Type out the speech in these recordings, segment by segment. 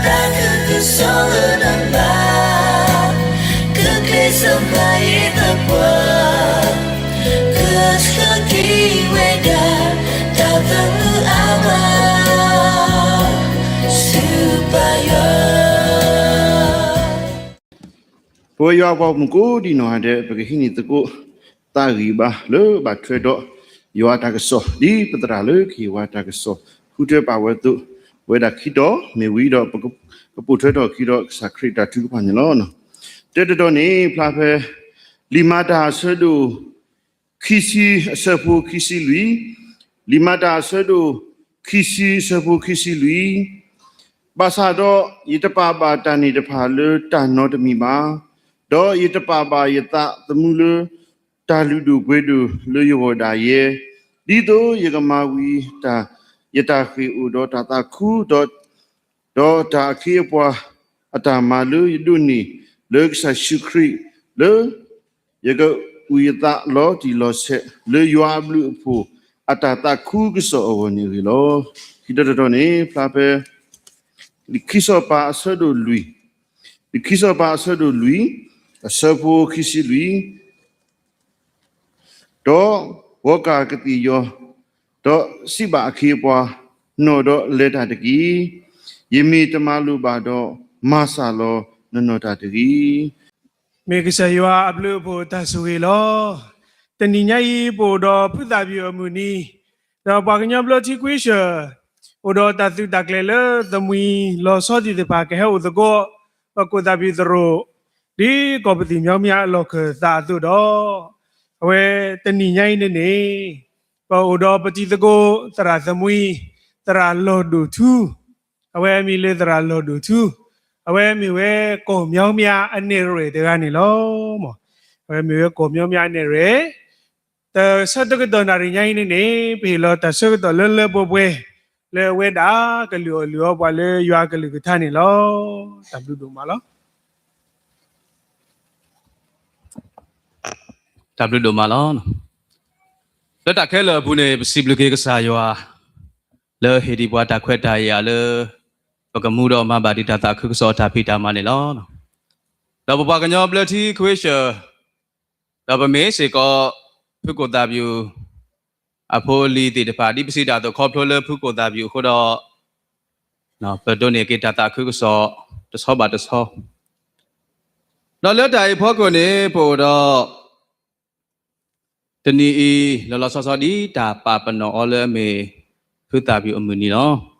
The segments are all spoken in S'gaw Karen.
သးခုကစီၣ်လၢနဘၣ်, ကကျဲးစၢးမၤယသးပှၢ်, ကဆှၢက့ၤဝဲဒၣ် တၢ်သးမုာ်အါမး ဆူပၢ်ယွၤ. ပဝဲယွၤအပှၤမုၣ်ကိးဒံနီၢ်ဂၤဒဲး ပကဟံးန့ၢ်သကိး သးဂံၢ်ဘါလၢဘၣ်ထွဲဒီး ယွၤအတၢ်ကစီၣ် ဒ်ပသရၣ်လၢကဟ့ၣ်ဝဲတၢ်ကစီၣ် ဃုထၢပာ်ဝဲအသိး, ပဝဲဒၣ်ခံတီၤမ့ၢ်ဝံၤဒီး ပကပိာ်ထွဲထီၣ်အခံဒီး ကစၢ်ခရံာ်တၢ်ထုကဖၣ်န့ၣ်လီၤ. တၢတတီၤန့ၣ် ဖျါဖဲ လံာ်မၤတၢ်အဆၢဒိၣ် ခံဆံ အဆၢဖိခံဆံလွံၢ်, လံာ်မၤတၢ်အဆၢဒိၣ် ခံဆံ အဆၢဖိခံဆံလွံၢ်, ဘၣ်ဆၣ်ဒီး ယတပာ်ဘၣ်တၢ်န့ၣ်တဖၣ်လၢတၢ်နီတမံၤဘၣ်, ဒီးယတပာ်ဘၣ်ယသးသမူလၢ တၢ်လုၢ်ဒိၣ်ပှ့ၤဒိၣ်လၢယဂီၢ်ဒၣ်ယဲ, ဒ်သိးယကမၤဝံၤတၢ် ယတၢ်ဃ့ၢ်အိၣ်ဒီးတၢ်သးခုဒီး ဒီးတၢ်အခ့အပှၤအတၢ်မၤလၢယဒိးန့ၢ် လၢကစၢ်ယ့ၣ်ၡူးခရံာ် လၢယကအုၣ်ယသးလီၤတံၢ်လီၤဆဲး လၢယွၤအဘျုးအဖှိၣ်အတၢ်သးခုကစီၣ်အဂီၢ်န့ၣ်အဂ့ၢ်လီၤ. ခံတီၤတတီၤန့ၣ် ဖျါဖဲ လံာ်ခံစီၤပၤအဆၢဒိၣ်လွံၢ်, လံာ်ခံစီၤပၤအဆၢဒိၣ်လွံၢ်, အဆၢဖိခံဆံလွံၢ်, ဒီးဝီကၢ်ကသ့ၣ်ယီၤ, ဒီးစံးဘၣ်အခ့အပှၤ, နီၢ်ဒီးလဲၤတၢ်တက့ၢ်. ယမ့ၢ်တမၤလိာ်ဘၣ်ဒီး, မၤစၢ်လီၤနနီၢ်တၢ်တဂ့ၤ. မ့ၢ်ကစၢ်ယွၤအဘျုးအဖှိၣ်တၢ်ဆိၣ်ဂ့ၤလီၤ. တနံၤညါအံၤ ပအိၣ်ဒီးဖုသၣ်ဘံၣ်အမုၢ်နံၤ, ဒီးပှၤကညီဘျၢထံခွ့ဆၢၣ်, အိၣ်ဒီးတၢ်သုးတၢ်ကျဲၤလၢသမံလီၤဆီသ့ၣ်တဖၣ်ကဟဲအိၣ်သကိး, ပကိၣ်သၣ်ဘံၣ်သရိာ်, ဒ်ကီၢ်ပသံၣ်မီၤမၠါအလီၢ်ခၢၣ်သးအသိးဒီး, အဝဲတနံၤညါအံၤန့ၣ်န့ၣ်, ပအိၣ်ဒီးပတံၤသကိးသရၣ်သမံ, သရၣ်လီၢ်ဒိၣ်ထူ, အဝဲအမံၤလၢသရၣ်လီၢ်ဒိၣ်ထူ, အဝဲမ့ၢ်ဝဲကီၢ်မီၤမၠါအနဲၣ်ရွဲၣ်တဂၤန့ၣ်လီၤ. အဝဲမ့ၢ်ဝဲကီၢ်မီၤမၠါအနဲၣ်ရွဲၣ်, တဆၢတကတီၢ်နၣ်ရံၣ်ညါအံၤန့ၣ်န့ၣ် ပဟ့ၣ်လီၤတၢ်ဆၢကတီၢ်လၢလၢပှဲၤပှဲၤ, လၢအဝဲဒၣ်ကလုၢ်အီၣ်လုၢ်အီပှၤလၢယွၤအကလုၢ်ကထါန့ၣ်လီၤ. တၢ်ဘျုးဒိၣ်မးလီၤ. တၢ်ဘျုးဒိၣ်မးလီၤ. လၢတၢ်ခဲလၢာ်အပူၤန့ၣ် ပစံးဘျုးက့ၤကစၢ်ယွၤ လၢဟ့ၣ်ဒံးပှၤတၢ်ခွဲးတၢ်ယာ်လၢ ပကမူဒီးမၤဘၣ်ဒံးတၢ်သးခုကစီၣ်အတၢ်ဖံးတၢ်မၤန့ၣ်လီၤ. ဒီးပပှၤကညီဘျၢထံခွ့ဆၢၣ်, ဒီးပမ့ၢ်စ့ၢ်ကီး ဖုကိၣ်သၣ်ဘံၣ် အဖိအလံၤသ့ၣ်တဖၣ် ဒ်ပစံးတၢ်အသိး ခီဖျိလၢဖုကိၣ်သၣ်ဘံၣ်အဃိဒီး ပဒိးန့ၢ်က့ၤတၢ်သးခုကစီၣ်တဆီဘၣ်တဆီ, ဒီးလၢတၢ်အံၤအဖီခိၣ်န့ၣ် ပအိၣ်ဒီး တနံၤအံၤ လီၤလီၤဆီဆီဒ်တၢ်ပာ်ပနီၣ်အီၤလၢအမ့ၢ် ဖုသၣ်ဘံၣ်အမုၢ်နံၤလီၤ.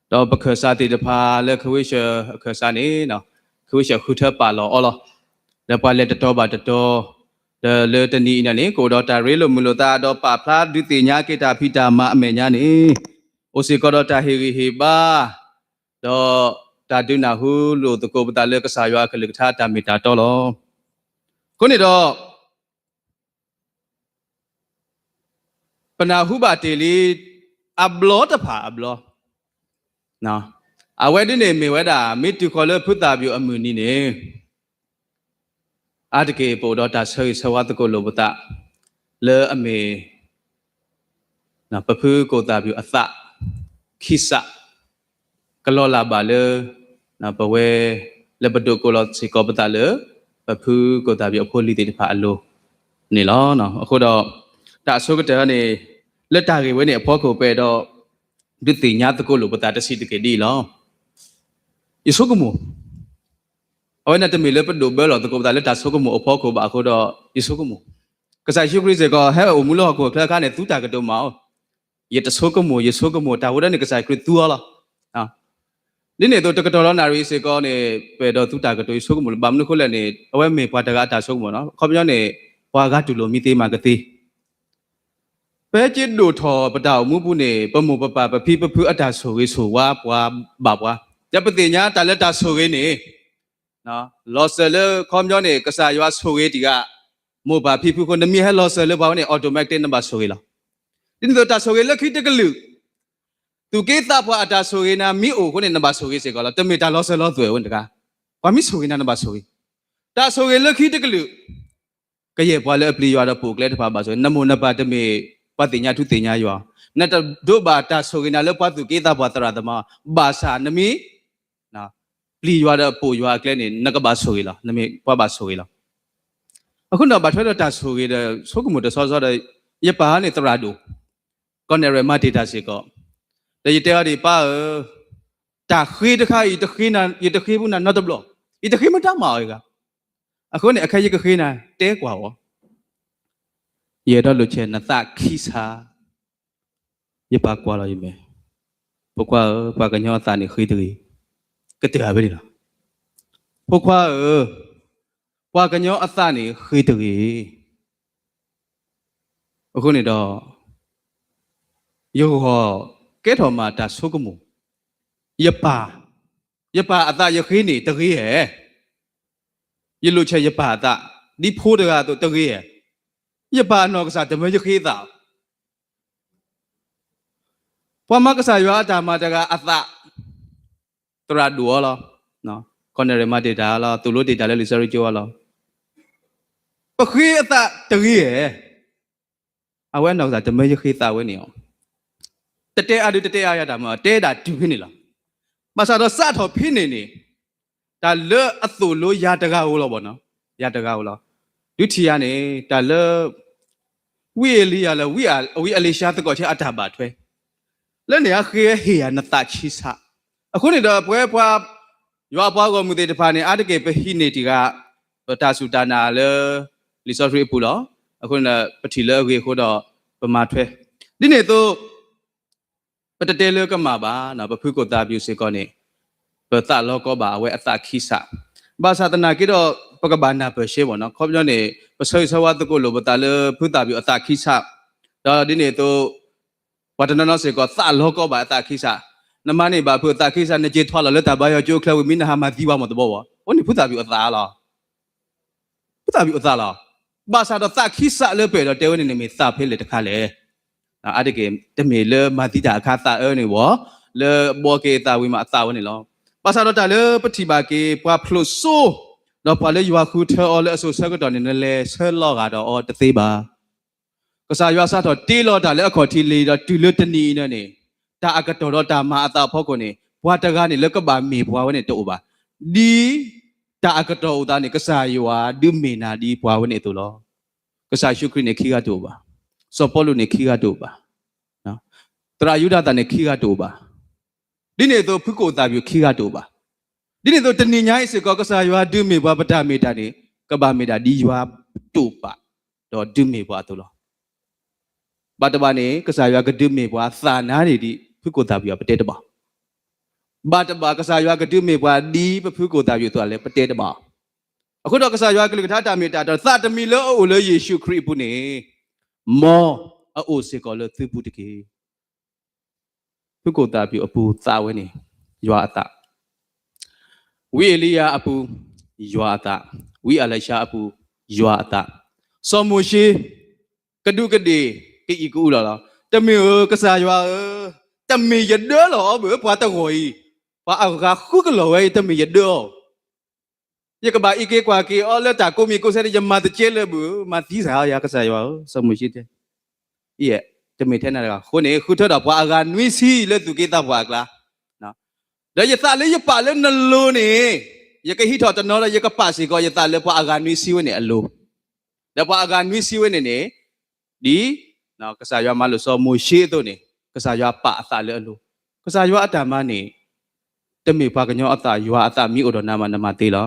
ဒီးပခၢၣ်စးသ့ၣ်တဖၣ်လၢခဝ့ၡၢၣ်အခၢၣ်စးန့ၣ်, ခဝ့ၡၢၣ်ဃုထၢပာ်လီၤအီၤလီၤ. ဒီးပှၤလဲၤတတီၤဘၣ်တတီၤ, ဒီးလၢတနံၤအံၤန့ၣ်န့ၣ် ကအိၣ်ဒီးတၢ်ရ့လိာ်မုာ်လိာ်သး ဒီးပာ်ဖျါဒုးသ့ၣ်ညါက့ၤတၢ်ဖံးတၢ်မၤအမဲာ်ညါန့ၣ်, အိၣ်စ့ၢ်ကီးဒီးတၢ်ဟ့ၣ်ဂံၢ်ဟ့ၣ်ဘါ, ဒီးတၢ်ဒုးနၢ်ဟူလိာ်သကိးပသးလၢကစၢ်ယွၤအကလုၢ်ကထါတၢ်မ့ၢ်တၢ်တီလီၤ. အဃိန့ၣ်ဒီး ပနၢ်ဟူဘၣ်တ့ၢ်လံ အဘျီတဖၣ်အဘျီ, အဝဲဒ်န့ၣ်မ့ၢ်ဝဲဒၣ် မ့ၢ်တုၤဃီၤလၢဖုသၣ်ဘံၣ်အမုၢ်နံၤန့ၣ်, အါတက့ၢ်ပအိၣ်ဒီးတၢ်ဆၢဂ့ၤဆၢဝါသကိးလိာ်ပသး လၢအမ့ၢ် ပဖုကိၣ်သၣ်ဘံၣ်အသး ခံစး ကလီၤလၢ်ဘၣ်လၢ ပဝဲ လၢပဒိးကိးလီၤစ့ၢ်ကီးပသးလၢ ပဖုကိၣ်သၣ်ဘံၣ်အဖိအလံၤသ့ၣ်တဖၣ်အလိၤန့ၣ်လီၤ. အဃိဒီး တၢ်အဆိကတၢၢ်န့ၣ် လၢတၢ်ဂ့ၢ်ဝဲန့ၣ်အဖီခိၣ် ပအဲၣ်ဒိး ဒုးသ့ၣ်ညါသကိးလိာ်ပသးတဆံးတက့ၢ်ဒ်အံၤလီၤ. ယဆိကမိၣ် အဝဲန့ၣ်တမ့ၢ်လၢပဒိးဘၢလီၤသကိးပသးလၢတၢ်ဆိကမိၣ်အဖီခိၣ်ဘၣ်အဃိဒီး ယဆိကမိၣ် ကစၢ်ယ့ၣ်ၡူးခရံာ်စ့ၢ်ကီး ဟဲအိၣ်မူလၢဟီၣ်ခိၣ်ချၢအခါန့ၣ် သူတၢ်ကတိၤမးအီၤ, ယတဆိကမိၣ် ယဆိကမိၣ် တၢ်ဝဲဒၣ်န့ၣ် ကစၢ်ခရံာ်သူအီၤလီၤ. ဒ်န့ၣ်အသိး တကတီၢ်လီၤနၣ်ရံၣ်စ့ၢ်ကီးန့ၣ် ပအဲၣ်ဒိးသူတၢ်ကတိၤ ယဆိကမိၣ်လၢ ဘၣ်မနုၤအဃိလဲၣ်န့ၣ် အဝဲမ့ၢ်ပှၤတဂၤအတၢ်ဆိကမိၣ်နီၤ. အခီပညီန့ၣ် ပှၤဂၤတူၢ်လိာ်မံသ့မၤကသ့ ပဟဲက့ၤဒိၣ်ထီၣ်ပတၢ်အိၣ်မူပူၤန့ၣ် ပမိၢ်ပပၢ်ပဖံပဖုအတၢ်ဆိၣ်ဂ့ၤဆိၣ်ဝါပှၤဘၣ်ပှၤ, ဒီးပသ့ၣ်ညါတၢ်လၢတၢ်ဆိၣ်ဂ့ၤန့ၣ် လီၤစၢၤလၢခီပညီန့ၣ် ကစၢ်ယွၤဆိၣ်ဂ့ၤတံၢ်ဂၤ မိၢ်ပၢ်ဖံဖုအဃိ နမ့ၢ်ဟဲလီၤစၢၤလၢပှၤဝဲန့ၣ် automatic နဘၣ်ဆိၣ်ဂ့ၤလီၤ. ဒ်န့ၣ်အသိးတၢ်ဆိၣ်ဂ့ၤလၢခံတကလုာ် သူၣ်က့သးပှၢ်အတၢ်ဆိၣ်ဂ့ၤနၤမ့ၢ်အိၣ်အဃိန့ၣ် နဘၣ်ဆိၣ်ဂ့ၤစ့ၢ်ကီးလီၤ. တမ့ၢ်တၢ်လီၤစၢၤလီၤသွဲၣ်ဝဲန့ၣ်တခါ, ပှၤမ့ၢ်ဆိၣ်ဂ့ၤနၤနဘၣ်ဆိၣ်ဂ့ၤ. တၢ်ဆိၣ်ဂ့ၤလၢခံတကလုာ် ကယဲၢ်ပှၤလၢအပျံၤယွၤဒီးပိာ်ကျဲတဖၣ်ဘၣ်ဆိၣ်ဂ့ၤ, နမိၢ်နပၢ်တမ့ၢ်ပှၤသ့ၣ်ညါထူသ့ၣ်ညါယွၤ, နတဒိးဘၣ်တၢ်ဆိၣ်ဂ့ၤနၤလၢပှၤသူၣ်က့သးပှၢ်သရၣ်သမါ, ဘၣ်ဆၣ်နမ့ၢ် ပျံၤယွၤဒီးပိာ်ယွၤအကျဲန့ၣ် နကဘၣ်ဆိၣ်ဂ့ၤလီၤ, နမ့ၢ်ပှၤဘၣ်ဆိၣ်ဂ့ၤလီၤ. အဃိန့ၣ်ဒီး ဘၣ်ထွဲဒီးတၢ်ဆိၣ်ဂ့ၤဒီးဆိကမိၣ်တဆီဆီဒီး ယပၢ်န့ၣ်သရၣ်ဒိၣ်, ကီၢ်နဲၣ်ရဲၣ်မၤတ့ၢ်တၢ်စ့ၢ်ကီး, ဒီးယတဲအီၤဒ်အံၤ, ပၢ်ဧၢ, တၢ်ဃ့တခါအံၤ ယတဃ့ပူၤနၤနီတဘျီ, ယတဃ့မတၤမၤအီၤအဂၤ, အဃိန့ၣ် အခဲယကဃ့နၤ တဲကွၢ်အီၤ, ယအဲၣ်ဒိးလိာ်ဆဲးနသးခံဆး ယပၢ်ကွၢ်လီၤယမဲာ်, ဖိခွါဧၢ, ပှၤကညီအသးန့ၣ်ဃ့တဂ့ၤ, ကတၢၢ်ဖဲန့ၣ်လီၤ. ဖိခွါဧၢ, ပှၤကညီအသးန့ၣ်ဃ့တဂ့ၤ. အဃိန့ၣ်ဒီး ယဂီၢ်ကဲထီၣ်မးတၢ်ဆိကမိၣ်, ယပၢ်, ယပၢ်အသးယဃ့န့ၣ်တဂ့ၤဧါ, ယလိာ်ဆဲးယပၢ်အသး, ဒ်ဖိတဂၤအသိးတဂ့ၤဧါ, ယပၢ်အနီၢ်ကစၢ်တမၢယဃ့အသး ပှၤမၤကစၢ်ယွၤအတၢ်မၤတဂၤအသး, သရၣ်ဒိၣ်အီၤလီၤ, ကီၢ်နဲၣ်ရဲၣ်မၤတ့ၢ်တၢ်လီၤ, သိၣ်လိတ့ၢ်တၢ်လၢလံာ်စီဆှံကၠိအီၤလီၤ, ပဃ့အသးတဂ့ၤဧါ, အဝဲအနီၢ်ကစၢ်တမၢယဃ့သးဝဲန့ၣ်လီၤ. တတဲအါဒုတတဲအါယၤတၢ်မၤ, တဲဒၣ်တုၤဖဲန့ၣ်လီၤ. ဘၣ်ဆၣ်ဒီးစးထီၣ်ဖဲန့ၣ်န့ၣ် တၢ်လၢအသိၣ်လိယၤတဂၤဧိၤလီၤဘၣ်နီၤ, ယၤတဂၤဧိၤလီၤ. ဒုးထံၣ်ယၤန့ၣ် တၢ်လၢ ဝံအ့လံယၤလၢ ဝံအ့လံၡါသကိးဆံအတၢ်ဘၣ်ထွဲ လၢန့ၣ်အဃ့ဟ့ၣ်ယၤနသးဆံဆး. အဃိန့ၣ်ဒီးပဝဲပှၤ ယွၤအပှၤဂီၢ်မုၢ်သ့ၣ်တဖၣ်န့ၣ် အါတက့ၢ်ပဟံးန့ၢ်တံၢ်ဃာ် ပတၢ်စူၢ်တၢ်နာ်လၢ လံာ်စီဆှံအပူၤလီၤ. အဃိန့ၣ်ဒီး ပထံၣ်လၢအဂ့ၤအဃိဒီး ပမၤထွဲ ဒ်န့ၣ်အသိး ပတတဲလၢကမၣ်ဘၣ်, ပဖုကိၣ်သၣ်ပျူၤစ့ၢ်ကီးန့ၣ် ပသးလီကီဘၣ်အဝဲအသးခံစး, ဘၣ်ဆၣ်သနာ်က့ဒီး ပကဘၣ်နၢ်ပၢၢ်ရှဲဘၣ်နီၤ, ခီပညီန့ၣ် ပဆၢဂ့ၤဆၢဝါသကိးလိာ်ပသးလၢဖုသၣ်ပျူၤအသးခံစး, ဒီးဒ်န့ၣ်အသိး ပှၤတနီၤနီၤစ့ၢ်ကီး သးလီကီဘၣ်အသးခံစး, နမၤန့ၢ်ဘၣ်ဖုအသးခံစး နက့ၤထီၣ်လီၤလၢတၢ်ဘါယွၤကၠိအချၢဝံၤ မ့ၢ်နဟးမၤသံပှၤမ့ၢ်တဘီဘၣ်, အိၣ်န့ၣ်ဖုသၣ်ပျူၤအသးလီၤ. ဖုသၣ်ပျူၤအသးလီၤ. ဘၣ်ဆၣ်ဒီးသးခံစးလၢပအဲၣ်ဒိးတဲဝဲန့ၣ်န့ၣ် မ့ၢ်သးဖဲလဲၣ်တခါလဲၣ်. အါတက့ၢ် တမ့ၢ်လၢမၤသံတၢ်အခါသးအၢန့ၣ်ဘၣ်, လၢဘှီက့ၤအသးဝံၤမးအသးဝဲန့ၣ်လီၤ. ဘၣ်ဆၣ်ဒီးတၢ်လၢပထံၣ်ဘၣ်က့ၤ ပှၤဖျိးစိ ဒီးပှၤလၢယွၤဃုထၢအီၤလၢအစိၤဆၢကတီၢ်န့ၣ် နလဲၤဆၢလီၤဂာ်ဒီးအီၤတသ့ဘၣ်. ကစၢ်ယွၤစးထီၣ်တ့လီၤတၢ်လၢအခီၣ်ထံးလံဒီးတုၤလၢတနံၤအံၤန့ၣ်န့ၣ်, တၢ်အကတီၢ်ဒီးတၢ်မၤအသးအဖီခိၣ်န့ၣ် ပှၤတဂၤန့ၣ်လၢကဘၣ်မ့ၢ်ပှၤဝဲန့ၣ်တအိၣ်ဘၣ်. ဒ်တၢ်အကတီၢ်အိၣ်သးန့ၣ် ကစၢ်ယွၤဒုးမ့ၢ်နၤဒ်ပှၤဝဲန့ၣ်အသိးလီၤ. ကစၢ်ယ့ၣ်ၡူးခရံာ်န့ၣ်ခံဂၤတအိၣ်ဘၣ်. စီၤပီလူးန့ၣ်ခံဂၤတအိၣ်ဘၣ်. သရၣ်ယူဒၤသၣ်န့ၣ်ခံဂၤတအိၣ်ဘၣ်. ဒ်န့ၣ်အသိးဖုကိၣ်သၣ်ပျူၤခံဂၤတအိၣ်ဘၣ်. ဒ်န့ၣ်အသိးတနံၤညါအံၤစ့ၢ်ကီး ကစၢ်ယွၤဒုးမ့ၢ်ပှၤပတၢ်မ့ၢ်တၢ်န့ၣ် ကဘၣ်မ့ၢ်ဒၣ်ဒ်ယွၤတိာ်ပာ် ဒီးဒုးမ့ၢ်ပှၤအသိးလီၤ. ဘၣ်တဘၣ်န့ၣ် ကစၢ်ယွၤကဒုးမ့ၢ်ပှၤသးနါန့ၣ်ဒ်ဖုကိၣ်သၣ်ပျူၤအပတဲတဘၣ်. ဘၣ်တဘၣ်ကစၢ်ယွၤကဒုးမ့ၢ်ပှၤဒ်ပဖုကိၣ်သၣ်ပျူၤအသိးလဲၣ်ပတဲတဘၣ်. အဃိဒီးကစၢ်ယွၤကလုၢ်ကထါတၢ်မ့ၢ်တၢ်တီ သးတမံၤလၢအအိၣ်လၢယ့ၣ်ၡူးခရံာ်အပူၤန့ၣ် မ်အအိၣ်စ့ၢ်ကီးလၢသုပူၤတက့ၢ်. ဖုကိၣ်သၣ်ပျူၤအပူၤသးဝဲန့ၣ် ယွၤအသး, ဝံအ့လံယၤအပူၤ ယွၤအသး, ဝံအ့လံၡါအပူၤ ယွၤအသး, စီၤမိၤၡ့ ကဒူးကဒ့ၣ် ကအံၣ်ကအုလီၤလီၤ. တမ့ၢ်ဧၢ ကစၢ်ယွၤဧၢ, တမ့ၢ်ယဒၢလီၤအီၤဘၣ် ပှၤတဂီၢ်အံၤ, ပှၤအဂၤဃုကလီၤဝဲအံၤ တမ့ၢ်ယဒၢအီၤ ယကဘၣ်အံးက့ၤကွၢ်က့ၤအီၤလၢတၢ်ကိးမံၤကိးဆဲးန့ၣ် ယမၤတကဲလၢဘၣ်, မၤသံစ့ၢ်ကီးယၤကစၢ်ယွၤဧၢ, စီၤမိၤၡ့တဲ, အံၤ, တမ့ၢ်ထဲနၤတဂၤ, အဃိန့ၣ် ဃုထၢဒီးပှၤအဂၤနွံဆံလၢသူၣ်က့သးပှၢ်အကျါ, ဒီးယသးလၢယပာ်လၢနလိၤန့ၣ်, ယကဟံးထီၣ်တနီၤဒီးယကပာ်စ့ၢ်ကီးယသးလၢပှၤအဂၤနွံဆံဝဲန့ၣ်အလိၤ, ဒီးပှၤအဂၤနွံဆံဝဲန့ၣ်န့ၣ် ဒ်ကစၢ်ယွၤမၤလိာ်စီၤမိၤၡ့အသိးန့ၣ် ကစၢ်ယွၤပာ်အသးလၢအလိၤ, ကစၢ်ယွၤအတၢ်မၤန့ၣ် တမ့ၢ်ပှၤကညီအသး ယွၤအသးမ့ၢ်အိၣ်ဒီးနၤမး နမၤသ့လီၤ.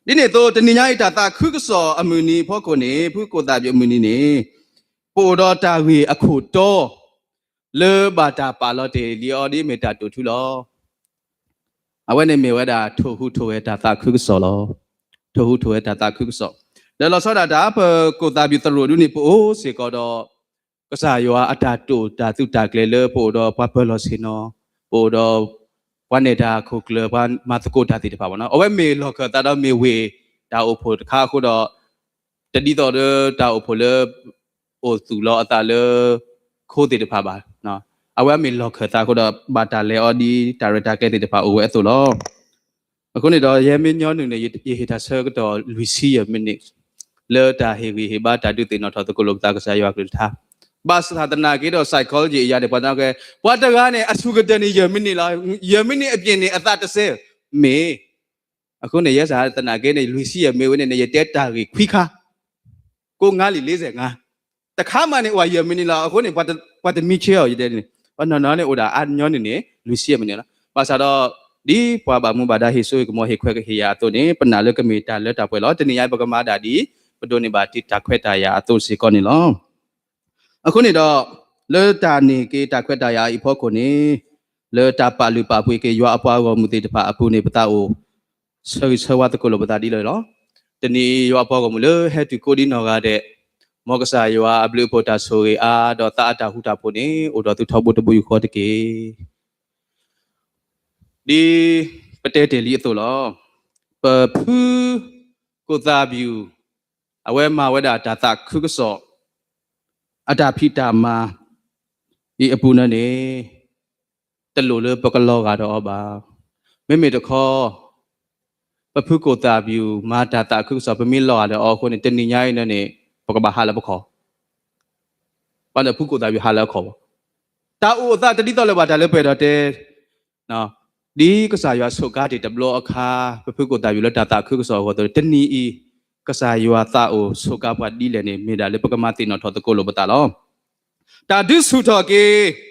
ဒ်န့ၣ်အသိး တနံၤညါအံၤ တၢ်သးခုကစီၣ်အမုၢ်နံၤအဖီခိၣ်န့ၣ် ဖုကိၣ်သၣ်ပျူၤအမုၢ်နံၤန့ၣ် ပအိၣ်ဒီးတၢ်ဂ့ၢ်အခိၣ်တီ လၢဘၣ်တၢ်ပာ်လီၤတ့ၢ်လံအီၤဒ်အမ့ၢ်တၢ်တိာ်ထူလီၤ. အဝဲန့ၣ်မ့ၢ်ဝဲဒၣ်ထိၣ်ဟူးထိၣ်ဂဲၤတၢ်သးခုကစီၣ်လီၤ. ထိၣ်ဟူးထိၣ်ဂဲၤတၢ်သးခုကစီၣ်, ဒီးလီၤဆီဒၣ်တၢ် ပကိၣ်သၣ်ပျူၤသရိာ်ဒုန့ၣ် ပအိၣ်စ့ၢ်ကီးဒီး ကစၢ်ယွၤအတၢ်တိာ်တၢ်သူၣ်တၢ်ကျဲၤလၢပအိၣ်ဒီးပှၤပၢၤလီၢ်ဆ့ၣ်နီၤ, ပအိၣ်ဒီး ပှၤနဲၣ်တၢ်ခိၣ်ကျၢၢ် ပှၤမၤသကိးတၢ်သ့ၣ်တဖၣ်ဘၣ်နီၤ. အဝဲမ့ၢ်လီၢ်ခၢၣ်သးဒီးမ့ၢ်ဝ့ၢ်တၢ်အိၣ်ဖှိၣ်တခါအဃိဒီး တဒ်သိးဒီးတၢ်အိၣ်ဖှိၣ်လၢ အိၣ်သူၣ်လီၤအသးလၢခိသ့ၣ်တဖၣ်ဘၣ်. အဝဲမ့ၢ်လီၢ်ခၢၣ်သးအဃိဒီး ဘၣ်တၢ်လဲၤအီၤဒ်တၢ်ရဲၣ်တၢ်ကျဲၤသ့ၣ်တဖၣ်အိၣ်ဝဲအသိးလီၤ. အဃိန့ၣ်ဒီး ယဲမ့ၢ်ညီနုၢ်န့ၣ် ယဟ့ၣ်တၢ်ဆၢကတီၢ်လွံၢ်ဆံယဲၢ်မံးနံး လၢတၢ်ဟ့ၣ်ဂံၢ်ဟ့ၣ်ဘါတၢ်ဒုးသ့ၣ်နီၣ်ထီၣ်သကိးလိာ်ပသးကစၢ်ယွၤအကလုၢ်ကထါ. ဘၣ်ဆၣ်သနာ်က့ဒီး psychology အံၤန့ၣ် ပှၤသနာ်က့ ပှၤတဂၤန့ၣ် အဆူၣ်ကတၢၢ်န့ၣ် ယဲၢ်မံးနံးလီၤ. ယဲၢ်မံးနံးအပျဲၢ်န့ၣ် အသးတစဲး မ့ၢ်, အဃိန့ၣ် ယဲစးသနာ်က့န့ၣ် လွံၢ်ဆံယဲၢ်မ့ၢ်ဝဲန့ၣ်န့ၣ် ယတဲတၢ်ဂ့ၢ်ခွံခါ, ကိးငါလံာ် လေးဆယ့်ငါး, တခါမးန့ၣ် အိၣ်ယဲၢ်မံးနံးလီၤ. အဃိန့ၣ် ပှၤတမံဆၢအီၤ ယတဲန့ၣ် ပှၤနီၢ်နီၢ်န့ၣ် အိၣ်ဒၣ်အါညီန့ၣ်န့ၣ် လွံၢ်ဆံယဲၢ်မံးနံးလီၤ. ဘၣ်ဆၣ်ဒီး ဒ်ပှၤဘၣ်မူဘၣ်ဒါဟ့ၣ်စိဟ့ၣ်ကမီၤ ဟ့ၣ်ခွဲးဟ့ၣ်ယာ်အသိးန့ၣ် ပနာ်လၢကမ့ၢ်တၢ်လၢတၢ်ပှဲၤလီၤ. တနံၤညါပကမၤဒၣ်ဒ် ပဒိးန့ၢ်ဘၣ်တၢ်ခွဲးတၢ်ယာ်အသိးစ့ၢ်ကီးန့ၣ်လီၤ. အဃိန့ၣ်ဒီး လၢတၢ်န့ၢ်က့ၤတၢ်ခွဲးတၢ်ယာ်အံၤအဖီခိၣ်န့ၣ် လၢတၢ်ပာ်လုၢ်ပာ်ပှ့ၤက့ၤယွၤအပှၤဂီၢ်မုၢ်သ့ၣ်တဖၣ်အပူၤန့ၣ် ပသးအိၣ်ဆၢဂ့ၤဆၢဝါသကိးလိာ်ပသးဒ်လဲၣ်လီၤ. တနံၤအံၤယွၤအပှၤဂီၢ်မုၢ်လၢဟဲတုၤကိးဒ်နီၢ်ဂၤဒဲး, မ်ကစၢ်ယွၤအဘျုးအဖှိၣ်တၢ်ဆိၣ်ဂ့ၤအါ ဒီးသးအတၢ်ဃူတၢ်ဖိးန့ၣ် အိၣ်ဒီးသုထီဘိတဘိယူၢ်ဃီတက့ၢ်. ဒ်ပတဲတ့ၢ်လံအသိးလီၤ. ပဖုကိၣ်သၣ်ဘယူၣ် အဝဲမၤဝဲဒၣ်တၢ်သးခုကစီၣ် အတၢ်ဖံးတၢ်မၤအံၤအပူၤန့ၣ်န့ၣ် တလိၣ်လၢပကလီၤဂာ်ဒီးအီၤဘၣ်. မ့မ့ၢ်တခီ ပဖုကိၣ်သၣ်ဘယူၣ် မၤတၢ်သးခုကစီၣ် ပမ့ၢ်လီၤဂာ်ဒီးအီၤအဃိန့ၣ် တနံၤညါအံၤန့ၣ်န့ၣ် ပကဘၣ်ဟးလၢပခီၣ်, ဘၣ်ဒီးဖုကိၣ်သၣ်ဘယူၣ်ဟးလၢအခီၣ်ဘၣ်. တၢ်အိၣ်အသးတဒ်သိးလၢၤဘၣ် တၢ်လၢပအဲၣ်ဒိးတဲ ဒ်ကစၢ်ယွၤဆိးကါတ့ၢ်တဘျီအခါ ပဖုကိၣ်သၣ်ဘယူၣ်လၢတၢ်သးခုကစီၣ်အဂီၢ်အသိး တနံၤအံၤ ကစၢ်ယွၤသးအိၣ်ဆိးကါပှၤဒ်လဲၣ်န့ၣ် မ့ၢ်ဒၣ်လၢပကမၤသ့ၣ်နီၣ်ထီၣ်သကိးလိာ်ပသးလီၤ. တၢ်ဒုးဆူၣ်ထီၣ်က့ၤ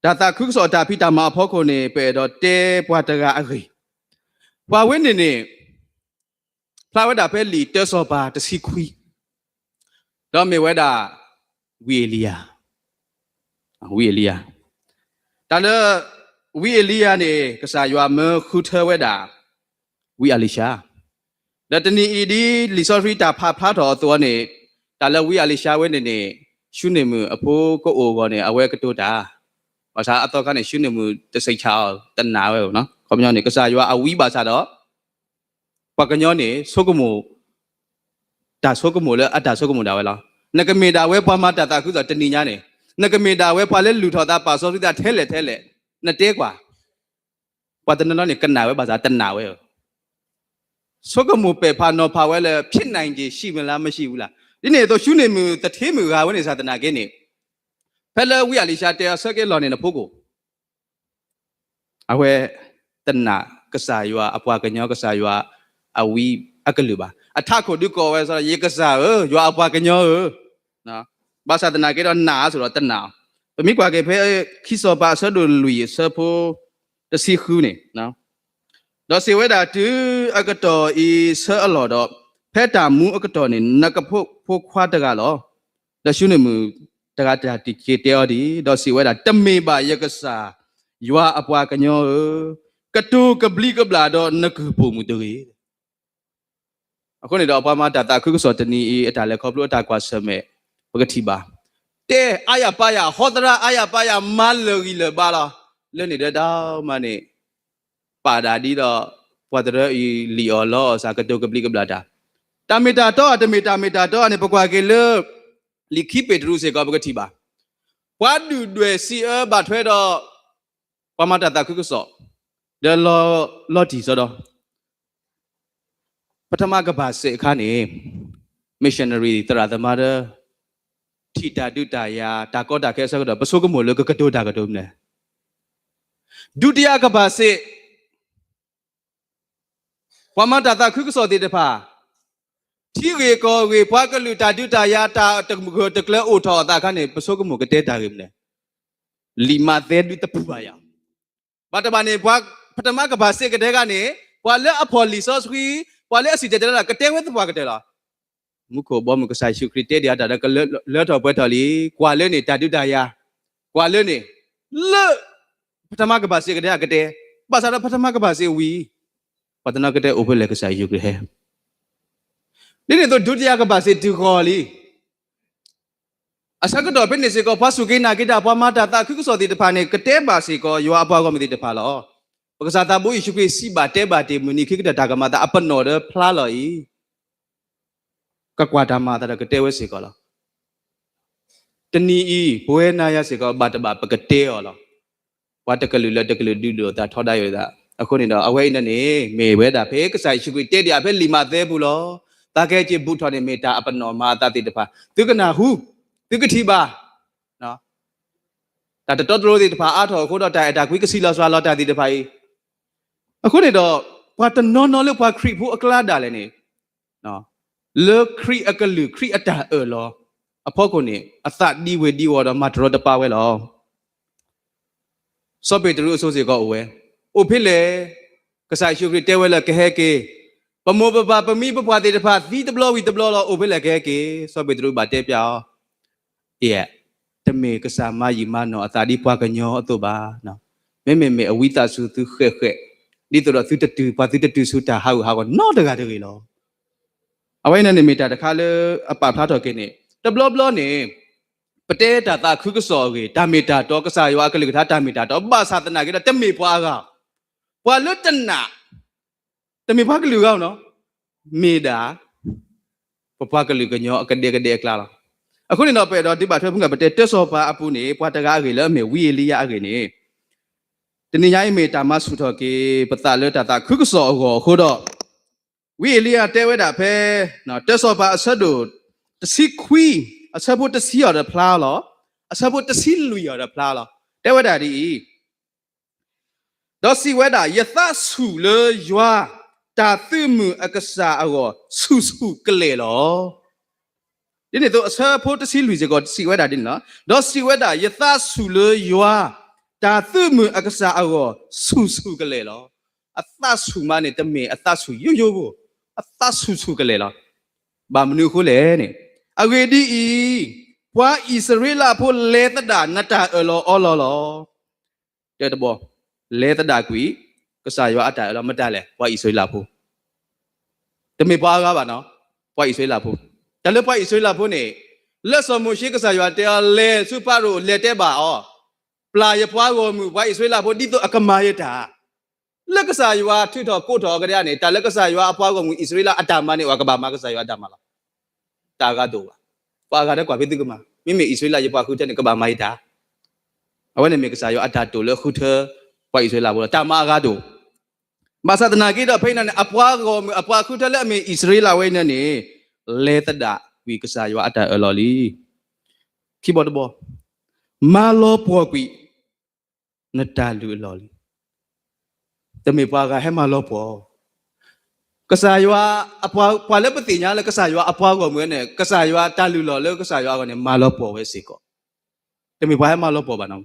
တၢ်သးခုကစီၣ်အတၢ်ဖံးတၢ်မၤအဖီခိၣ်န့ၣ် ပအဲၣ်ဒိးတဲပှၤတဂၤအဂ့ၢ်, ပှၤဝဲန့ၣ်န့ၣ် ဖျါဝဲဒၣ်ဖဲလံာ်တၢစီၤပၤတဆံခွံ, ဒီးမ့ၢ်ဝဲဒၣ် ဝံအ့လံယၤ, ဝံအ့လံယၤ, တၢ်လၢ ဝံအ့လံယၤန့ၣ် ကစၢ်ယွၤမၢဃုထၢဝဲဒၣ် ဝံအ့လံၡါ, ဒီးတနံၤအံၤဒ်လံာ်စီဆှံတၢ်ဖးဖျါထီၣ်အသိးန့ၣ် တၢ်လၢဝံအ့လံၡါဝဲန့ၣ်န့ၣ် ၡူနံၣ်မုၣ်အဖိကအိၣ်အဂီၢ်န့ၣ် အဝဲကတိၤတၢ်, ဘၣ်ဆၣ်အသီခါန့ၣ် ၡူနံၣ်မုၣ်တစံးဆၢအီၤ တနာ်ဝဲ, ခီပညီန့ၣ် ကစၢ်ယွၤအဝံဘၣ်ဆၣ်ဒီး ပှၤကညီန့ၣ် ဆိကမိၣ် တၢ်ဆိကမိၣ်လၢအတၢ်ဆိကမိၣ်ဒၣ်ဝဲလီၤ. နကမ့ၢ်ဒၣ်ဝဲပှၤမၤတၢ်သးခုကစီၣ်တနံၤညါန့ၣ်, နကမ့ၢ်ဒၣ်ဝဲပှၤလၢလုၢ်ထီၣ်သးပာ်စီဆှံသးထဲလဲၣ်ထဲလဲၣ်, နတဲကွၢ်, ပှၤတနီၤနီၤန့ၣ် ကနာ်ဝဲဘၣ်ဆၣ်တနာ်ဝဲဧၢ, ဆိကမိၣ်ပဲာ်ဖးနီၤဖးဝဲလၢ ဖြစ်နိုင်ခြေရှိမလား မရှိဘူးလား. ဒ်န့ၣ်အသိး ၡူနံၣ်မုၣ်သထ့မုၣ်ဂၤဝဲန့ၣ် ဘၣ်ဆၣ်သနာ်က့န့ၣ် ဖဲလၢဝံအ့လံၡါတဲအဆၢက့ၤလီၢ်န့ၣ် နဖိကအိၣ် အဝဲတနာ်ကစၢ်ယွၤအပှၤကညီ ကစၢ်ယွၤအဝံအကလုၢ်ဘၣ်. အထးခိၣ်ဒုးကိးဝဲ ယကစၢ်ဧၢ, ယွၤအပှၤကညီဧၢ, ဘၣ်ဆၣ်သနာ်က့ဒီးနာ်အါဆိးဒီးတနာ်အီၤ. ပမ့ၢ်ကွၢ်က့ၤဖဲခံစီၤပၤအဆၢဒိၣ်လွံၢ်အဆၢဖိတဆံဃုန့ၣ်, ဒီးစံးဝဲဒၣ် တုၤအကတီၢ်အံၤဆၢအလီၢ်ဒီး, ဖဲတၢ်မူအကတီၢ်န့ၣ် နကဖိးဖိခွါတဂၤလီၤ. ဒီးၡူနံၣ်မုၣ်တဂၤတၢ်တံၢ်က့ၤတဲအီၤဒ်အံၤ, ဒီးစံးဝဲဒၣ် တမ့ၢ်ဘၣ် ယကစၢ်ယွၤအပှၤကညီဧၢ, ကတိၤကဘျံးကဘျၣ်ဒီးနကုၢ်ပိာ်မုၣ်တဂ့ၤ. အဃိန့ၣ်ဒီး ပှၤမၤတၢ်သးခုကစီၣ်တနံၤအံၤ အတၢ်လဲၤခီဖျိအတၢ်ကွၢ်ဆၢၣ်မဲာ် ပကထံၣ်ဘၣ်, တဲအါယၤပါယၤ ဟီသရၣ်အါယၤပါယၤ မၤလၢာ်ဂံၢ်လၢာ်ဘါလီၤ. လၢန့ၣ်ဒီးဒၣ်မးန့ၣ် ပာ်ဒၣ်ဒ်ဒီး ပှၤတရၢအံၤလံၣ်အီၣ်လီအီၣ်စ့ၢ် ကတိၤကဘျံးကဘျၣ်တၢ်, တၢ်မ့ၢ်တၢ်တီဧါ တမ့ၢ်တၢ်မ့ၢ်တၢ်တီဧါန့ၣ် ပကွၢ်က့ၤလၢ လံာ်ခံပ့းတရူးစ့ၢ်ကီး ပကထံၣ်ဘၣ်, ပှၤဒုၣ်ဒွဲၣ်စံးအၢဘၣ်ထွဲဒီး ပှၤမၤတၢ်သးခုကစီၣ် ဒီးလီၤတံၢ်စီဒီး ပထမကမ္ဘာစစ်အခါန့ၣ် missionary သရၣ်သမါဒီး ထံၣ်တၢ်ဒုးတၢ်ယၤ တၢ်ကီတၢ်ခဲအဆၢကတီၢ် ပဆိကမိၣ်လၢကကတိၤတၢ်ကတိၤမနုၤလဲၣ်. ဒုတိယကမ္ဘာစစ် ပှၤမၤတၢ်သးခုကစီၣ်သ့ၣ်တဖၣ် ထံဂ့ၢ်ကီၢ်ဂ့ၢ် ပှၤကလုာ်တၢ်ဒုးတၢ်ယၤ တၢ်တဂၢၢ်တကျၢၤအိၣ်ထီၣ်အသးအခါန့ၣ် ပဆိကမိၣ်ကတဲတၢ်ဂ့ၢ်မနုၤလဲၣ်. လံာ်မးသဲဒုးတပူၤဘၣ်ယၤ ဘၣ်တဘၣ်န့ၣ် ပထမကမ္ဘာစစ်ကတၢၢ်ခါန့ၣ် ပှၤလၢအဖီၣ်လံာ်စီဆှံ ပှၤလၢအစံၣ်တဲၤတဲလီၤတၢ် ကတဲဝဲသပှၢ်ကတၢၢ်လီၤ. မူခိၣ်ဘီမုၢ် ကစၢ်ယ့ၣ်ၡူးခရံာ်တဲဒံးအတၢ်ဒီး ကလၢထီၣ်ပှဲၤထီၣ်လံ, ကွၢ်လၢန့ၣ် တၢ်ဒုးတၢ်ယၤ, ကွၢ်လၢန့ၣ် လၢ ပထမကမ္ဘာစစ်ကတၢၢ်အကတဲ, ဘၣ်ဆၣ်ဒီးပထမကမ္ဘာစစ်ဝံၤ ပှၤတနီၤကတဲအိၣ်ဖဲလဲၣ် ကစၢ်ယ့ၣ်ၡူးခရံာ်ဟဲ ဒ်န့ၣ်အသိး ဒုတိယကမ္ဘာစစ်တုၤဃီၤလံ. အဆၢကတီၢ်ဖဲန့ၣ်စ့ၢ်ကီး ပှၤစူၢ်က့ၤနာ်က့ၤတၢ် ပှၤမၤတၢ်သးခုကစီၣ်သ့ၣ်တဖၣ်န့ၣ် ကတဲဘၣ်စ့ၢ်ကီး ယွၤအပှၤဂီၢ်မုၢ်သ့ၣ်တဖၣ်လီၤ. ပကစၢ်သးဘိယ့ၣ်ၡူးခရံာ်စံးဘၣ်တဲဘၣ်တ့ၢ် မုၢ်နံၤခံကတၢၢ်တၢ်ကမၤအသး အပနီၣ်ဒီးဖျါလီၤအံၤ ကကွၢ်တၢ်မၤအသးဒီးကတဲဝဲစ့ၢ်ကီးလီၤ. တနံၤအံၤ ပဝဲနၤယၤစ့ၢ်ကီး ဘၣ်တဘၣ်ပကတဲအီၤလီၤ. ပှၤတကလုာ်လၢတကလုာ်ဒုးဒိၣ်အသးထီဒါယိာ်အသး အဃိန့ၣ်ဒီး အဝဲအံၤန့ၣ်န့ၣ် မ့ၢ်ဝဲဒၣ်ဖဲကစၢ်ယ့ၣ်ၡူးခရံာ်တဲဒံးအဖဲလံာ်မးသဲပူၤလီၤ. သးကဟဲက့ၤဘူးထီၣ်န့ၣ် မ့ၢ်တၢ်အပနီၣ်မၤအသးသ့ၣ်တဖၣ် သုကနၢ်ဟူ သုကထံၣ်ဘၣ် တၢ်တတီတလိၤသ့ၣ်တဖၣ်အါထီၣ်အဃိဒီး တၢ်အဲၣ်တၢ်ကွံကဆံးလီၤစှၤလီၤတၢ်သ့ၣ်တဖၣ်အံၤ အဃိန့ၣ်ဒီး ပှၤတနီၤနီၤလၢပှၤခရံာ်ဖိအကျါဒၣ်လဲာ်န့ၣ် လၢခရံာ်အကလုၢ် ခရံာ်အတၢ်အၢၣ်လီၤအဖီခိၣ်န့ၣ် အသးဒံဝ့ၤဒံဝီၤဒီးမၤတရီတပါဝဲလီၤ. စီၤပ့းတရူးအစိၤစ့ၢ်ကီးအိၣ်ဝဲ, အိၣ်ဖဲလဲၣ်, ကစၢ်ယ့ၣ်ၡူးခရံာ်တဲဝဲလၢကဟဲက့ၤ, ပမိၢ်ပပၢ်ပမံပပှၢ်သ့ၣ်တဖၣ်သံတဘျီဝံၤတဘျီလီၤ, အိၣ်ဖဲလဲၣ်ကဟဲက့ၤ, စီၤပ့းတရူးဘၣ်တဲပျးအီၤ, အ့ တမ့ၢ်ကစၢ်မၤယံာ်မၤနီၢ်အသးဒ်ပှၤကညီအသိးဘၣ်. မ့မ့ၢ်မ့ၢ်အဝံသးစူၤသုဃဲးဃဲး, ဒ်သိးဒီးသုတတုၤ ပှၤသုတတုၤဆူတၢ်ဟးဂူာ်ဟးဂီၤနီတဂၤတဂ့ၤလီၤ. အဝဲန့ၣ်န့ၣ်မ့ၢ်တၢ်တခါလၢအပာ်ဖျါထီၣ်က့ၤန့ၣ် တဘျီဘျီန့ၣ် ပတဲတၢ်သးခုကစီၣ်အဂ့ၢ် တၢ်မ့ၢ်တၢ်တီ ကစၢ်ယွၤအကလုၢ်ကထါတၢ်မ့ၢ်တၢ်တီ ဘၣ်ဆၣ်သနာ်က့ဒီး တမ့ၢ်ပှၤအဂၤ, ပှၤလၢတနာ် တမ့ၢ်ပှၤကလုာ်အဂၤနီၤ, မ့ၢ်ဒၣ် ပပှၤကလုာ်ကညီအကဒဲကဒဲအကျါလီၤ. အဃိန့ၣ်ဒီး ပအဲၣ်ဒိးဒုးဘၣ်ထွဲဖုၣ်ကပတဲ တၢ်စီၤပၤအပူၤန့ၣ် ပှၤတဂၤအဂ့ၢ်လၢအမ့ၢ်ဝံအ့လံယၤအဂ့ၢ်န့ၣ်, တနံၤညါအံၤမ့ၢ်တၢ်မၤဆူၣ်ထီၣ်က့ၤ ပသးလၢတၢ်သးခုကစီၣ်အဂီၢ်အဃိဒီး, ဝံအ့လံယၤတဲဝဲဒၣ်ဖဲ တၢ်စီၤပၤအဆၢဒိၣ်တဆံခွံ, အဆၢဖိတဆံအီၤတဖျါလီၤ, အဆၢဖိတဆံလွံၢ်အီၤတဖျါလီၤ. တဲဝဲဒၣ်ဒ်အံၤ, ဒီးစံးဝဲဒၣ်, ယသးဆူၣ်လၢယွၤ တၢ်သုးမုၢ်အကစၢ်အဂီၢ် ဆူၣ်ဆူၣ်ကလဲာ်လီၤ. ဒ်န့ၣ်အသိး အဆၢဖိတဆံလွံၢ်စ့ၢ်ကီးစံးဝဲဒၣ်ဒ်န့ၣ်လီၤ. ဒီးစံးဝဲဒၣ်, ယသးဆူၣ်လၢယွၤ တၢ်သုးမုၢ်အကစၢ်အဂီၢ် ဆူၣ်ဆူၣ်ကလဲာ်လီၤ. အသးဆူၣ်မးန့ၣ် တမ့ၢ်အသးဆူၣ်ယိယိဖိ, အသးဆူၣ်ဆူၣ်ကလဲာ်လီၤ. ဘၣ်မနုၤအဃိလဲၣ်န့ၣ်, အဂ့ၢ်ဒ်အံၤ, ပှၤအံၣ်စရ့လးဖိလဲၤသဒၣ်နတၢ်အၢၣ်လီၤအီလီၤလီၤ. တၢတဘီ, လဲၤသဒၣ်ကွံာ် ကစၢ်ယွၤအတၢ်အၢၣ်လီၤ မတၤလဲၣ်, ပှၤအံၣ်စရ့လးဖိ တမ့ၢ်ပှၤအဂၤဘၣ်နီၤ, ပှၤအံၣ်စရ့လးဖိ. တၢ်လၢပှၤအံၣ်စရ့လးဖိန့ၣ်, လၢစီၤမိၤၡ့ကစၢ်ယွၤတဲအီၤ လဲၤဆူဖၤရိၤ လဲၤတဲဘၣ်အီၤ, ပျၢ်ယပှၤဂီၢ်မုၢ်ပှၤအံၣ်စရ့လးဖိ ဒ်သိးအကမၤယတၢ်. လၢကစၢ်ယွၤထုးထီၣ်ကိးထီၣ်အီၤကဒါန့ၣ်, တၢ်လၢကစၢ်ယွၤအပှၤဂီၢ်မုၢ်အံၣ်စရ့လးအတၢ်မၤန့ၣ် အဝဲကဘၣ်မၤကစၢ်ယွၤအတၢ်မၤလီၤ. တၢ်အဂၤတအိၣ်ဘၣ်. ပှၤအဂၤတကွၢ်ဖဲသုကမၤ, မ့မ့ၢ်အံၣ်စရ့လးယပှၤဃုထၢန့ၣ် ကဘၣ်မၤယတၢ်. အဝဲန့ၣ်မ့ၢ်ကစၢ်ယွၤအတၢ်တိာ်လၢအဃုထၢ ပှၤအံၣ်စရ့လးဖိလီၤ. တၢ်မၤအဂၤတအိၣ်. ဘၣ်ဆၣ်သနာ်က့ဒီး ဖဲအံၤန့ၣ် အပှၤဂီၢ်မုၢ်အပှၤဃုထၢလၢအမ့ၢ်အံၣ်စရ့လးဝဲအံၤန့ၣ်န့ၣ်, လဲၤသဒၣ်ကွံာ်ကစၢ်ယွၤအတၢ်အၢၣ်လီၤလံ. ခံဘီတဘီ, မၤလီၤပှီၢ်ကွံာ် နတၢ်လုၢ်အလီၢ်လံ. တမ့ၢ်ပှၤဂၤဟဲမၤလီၤပှီၢ်, ကစၢ်ယွၤ, ပှၤလၢပသ့ၣ်ညါလၢကစၢ်ယွၤအပှၤဂီၢ်မုၢ်ဝဲန့ၣ် ကစၢ်ယွၤတၢ်လုၢ်လီၢ်လၢကစၢ်ယွၤအဂီၢ်န့ၣ် မၤလီၤပှီၢ်ဝဲစ့ၢ်ကီး. တမ့ၢ်ပှၤဟဲမၤလီၤပှီၢ်ဘၣ်နီၤ.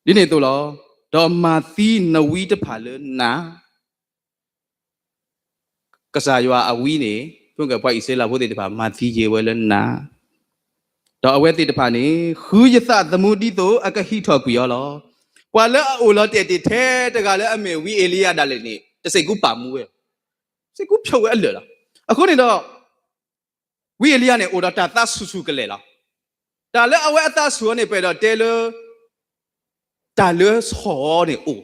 ဒ်န့ၣ်အသိးလီၤ. ဒီးမၤသံနဝံတဖၣ်လၢနး ကစၢ်ယွၤအဝံန့ၣ် ဖဲကပှၤအံၣ်စရ့လးဖိသ့ၣ်တဖၣ် မၤသံယ့ၤဝဲလၢနး, ဒီးအဝဲသ့ၣ်တဖၣ်န့ၣ် ဃုယသးသမူဒ်သိးအကဟံးထီၣ်ကွံာ်အီၤလီၤ. ပှၤလၢအအိၣ်လီၤတဲာ်တ့ၢ်ထဲတဂၤလၢအမ့ၢ်ဝံအ့လံယၤဒၣ်လဲာ်န့ၣ် တစဲးကူပာ်မူဝဲ, စဲးကူဖျိးဝဲအလၢာ်လီၤ. အဃိန့ၣ်ဒီး ဝံအ့လံယၤန့ၣ် အိၣ်ဒီးတၢ်သးဆူၣ်ဆူၣ်ကလဲာ်လီၤ. တၢ်လၢအဝဲအသးဆူၣ်အီၤန့ၣ် ပအဲၣ်ဒိးတဲလၢ တၢ်လၢဆီၣ်အီၤန့ၣ်အိၣ်.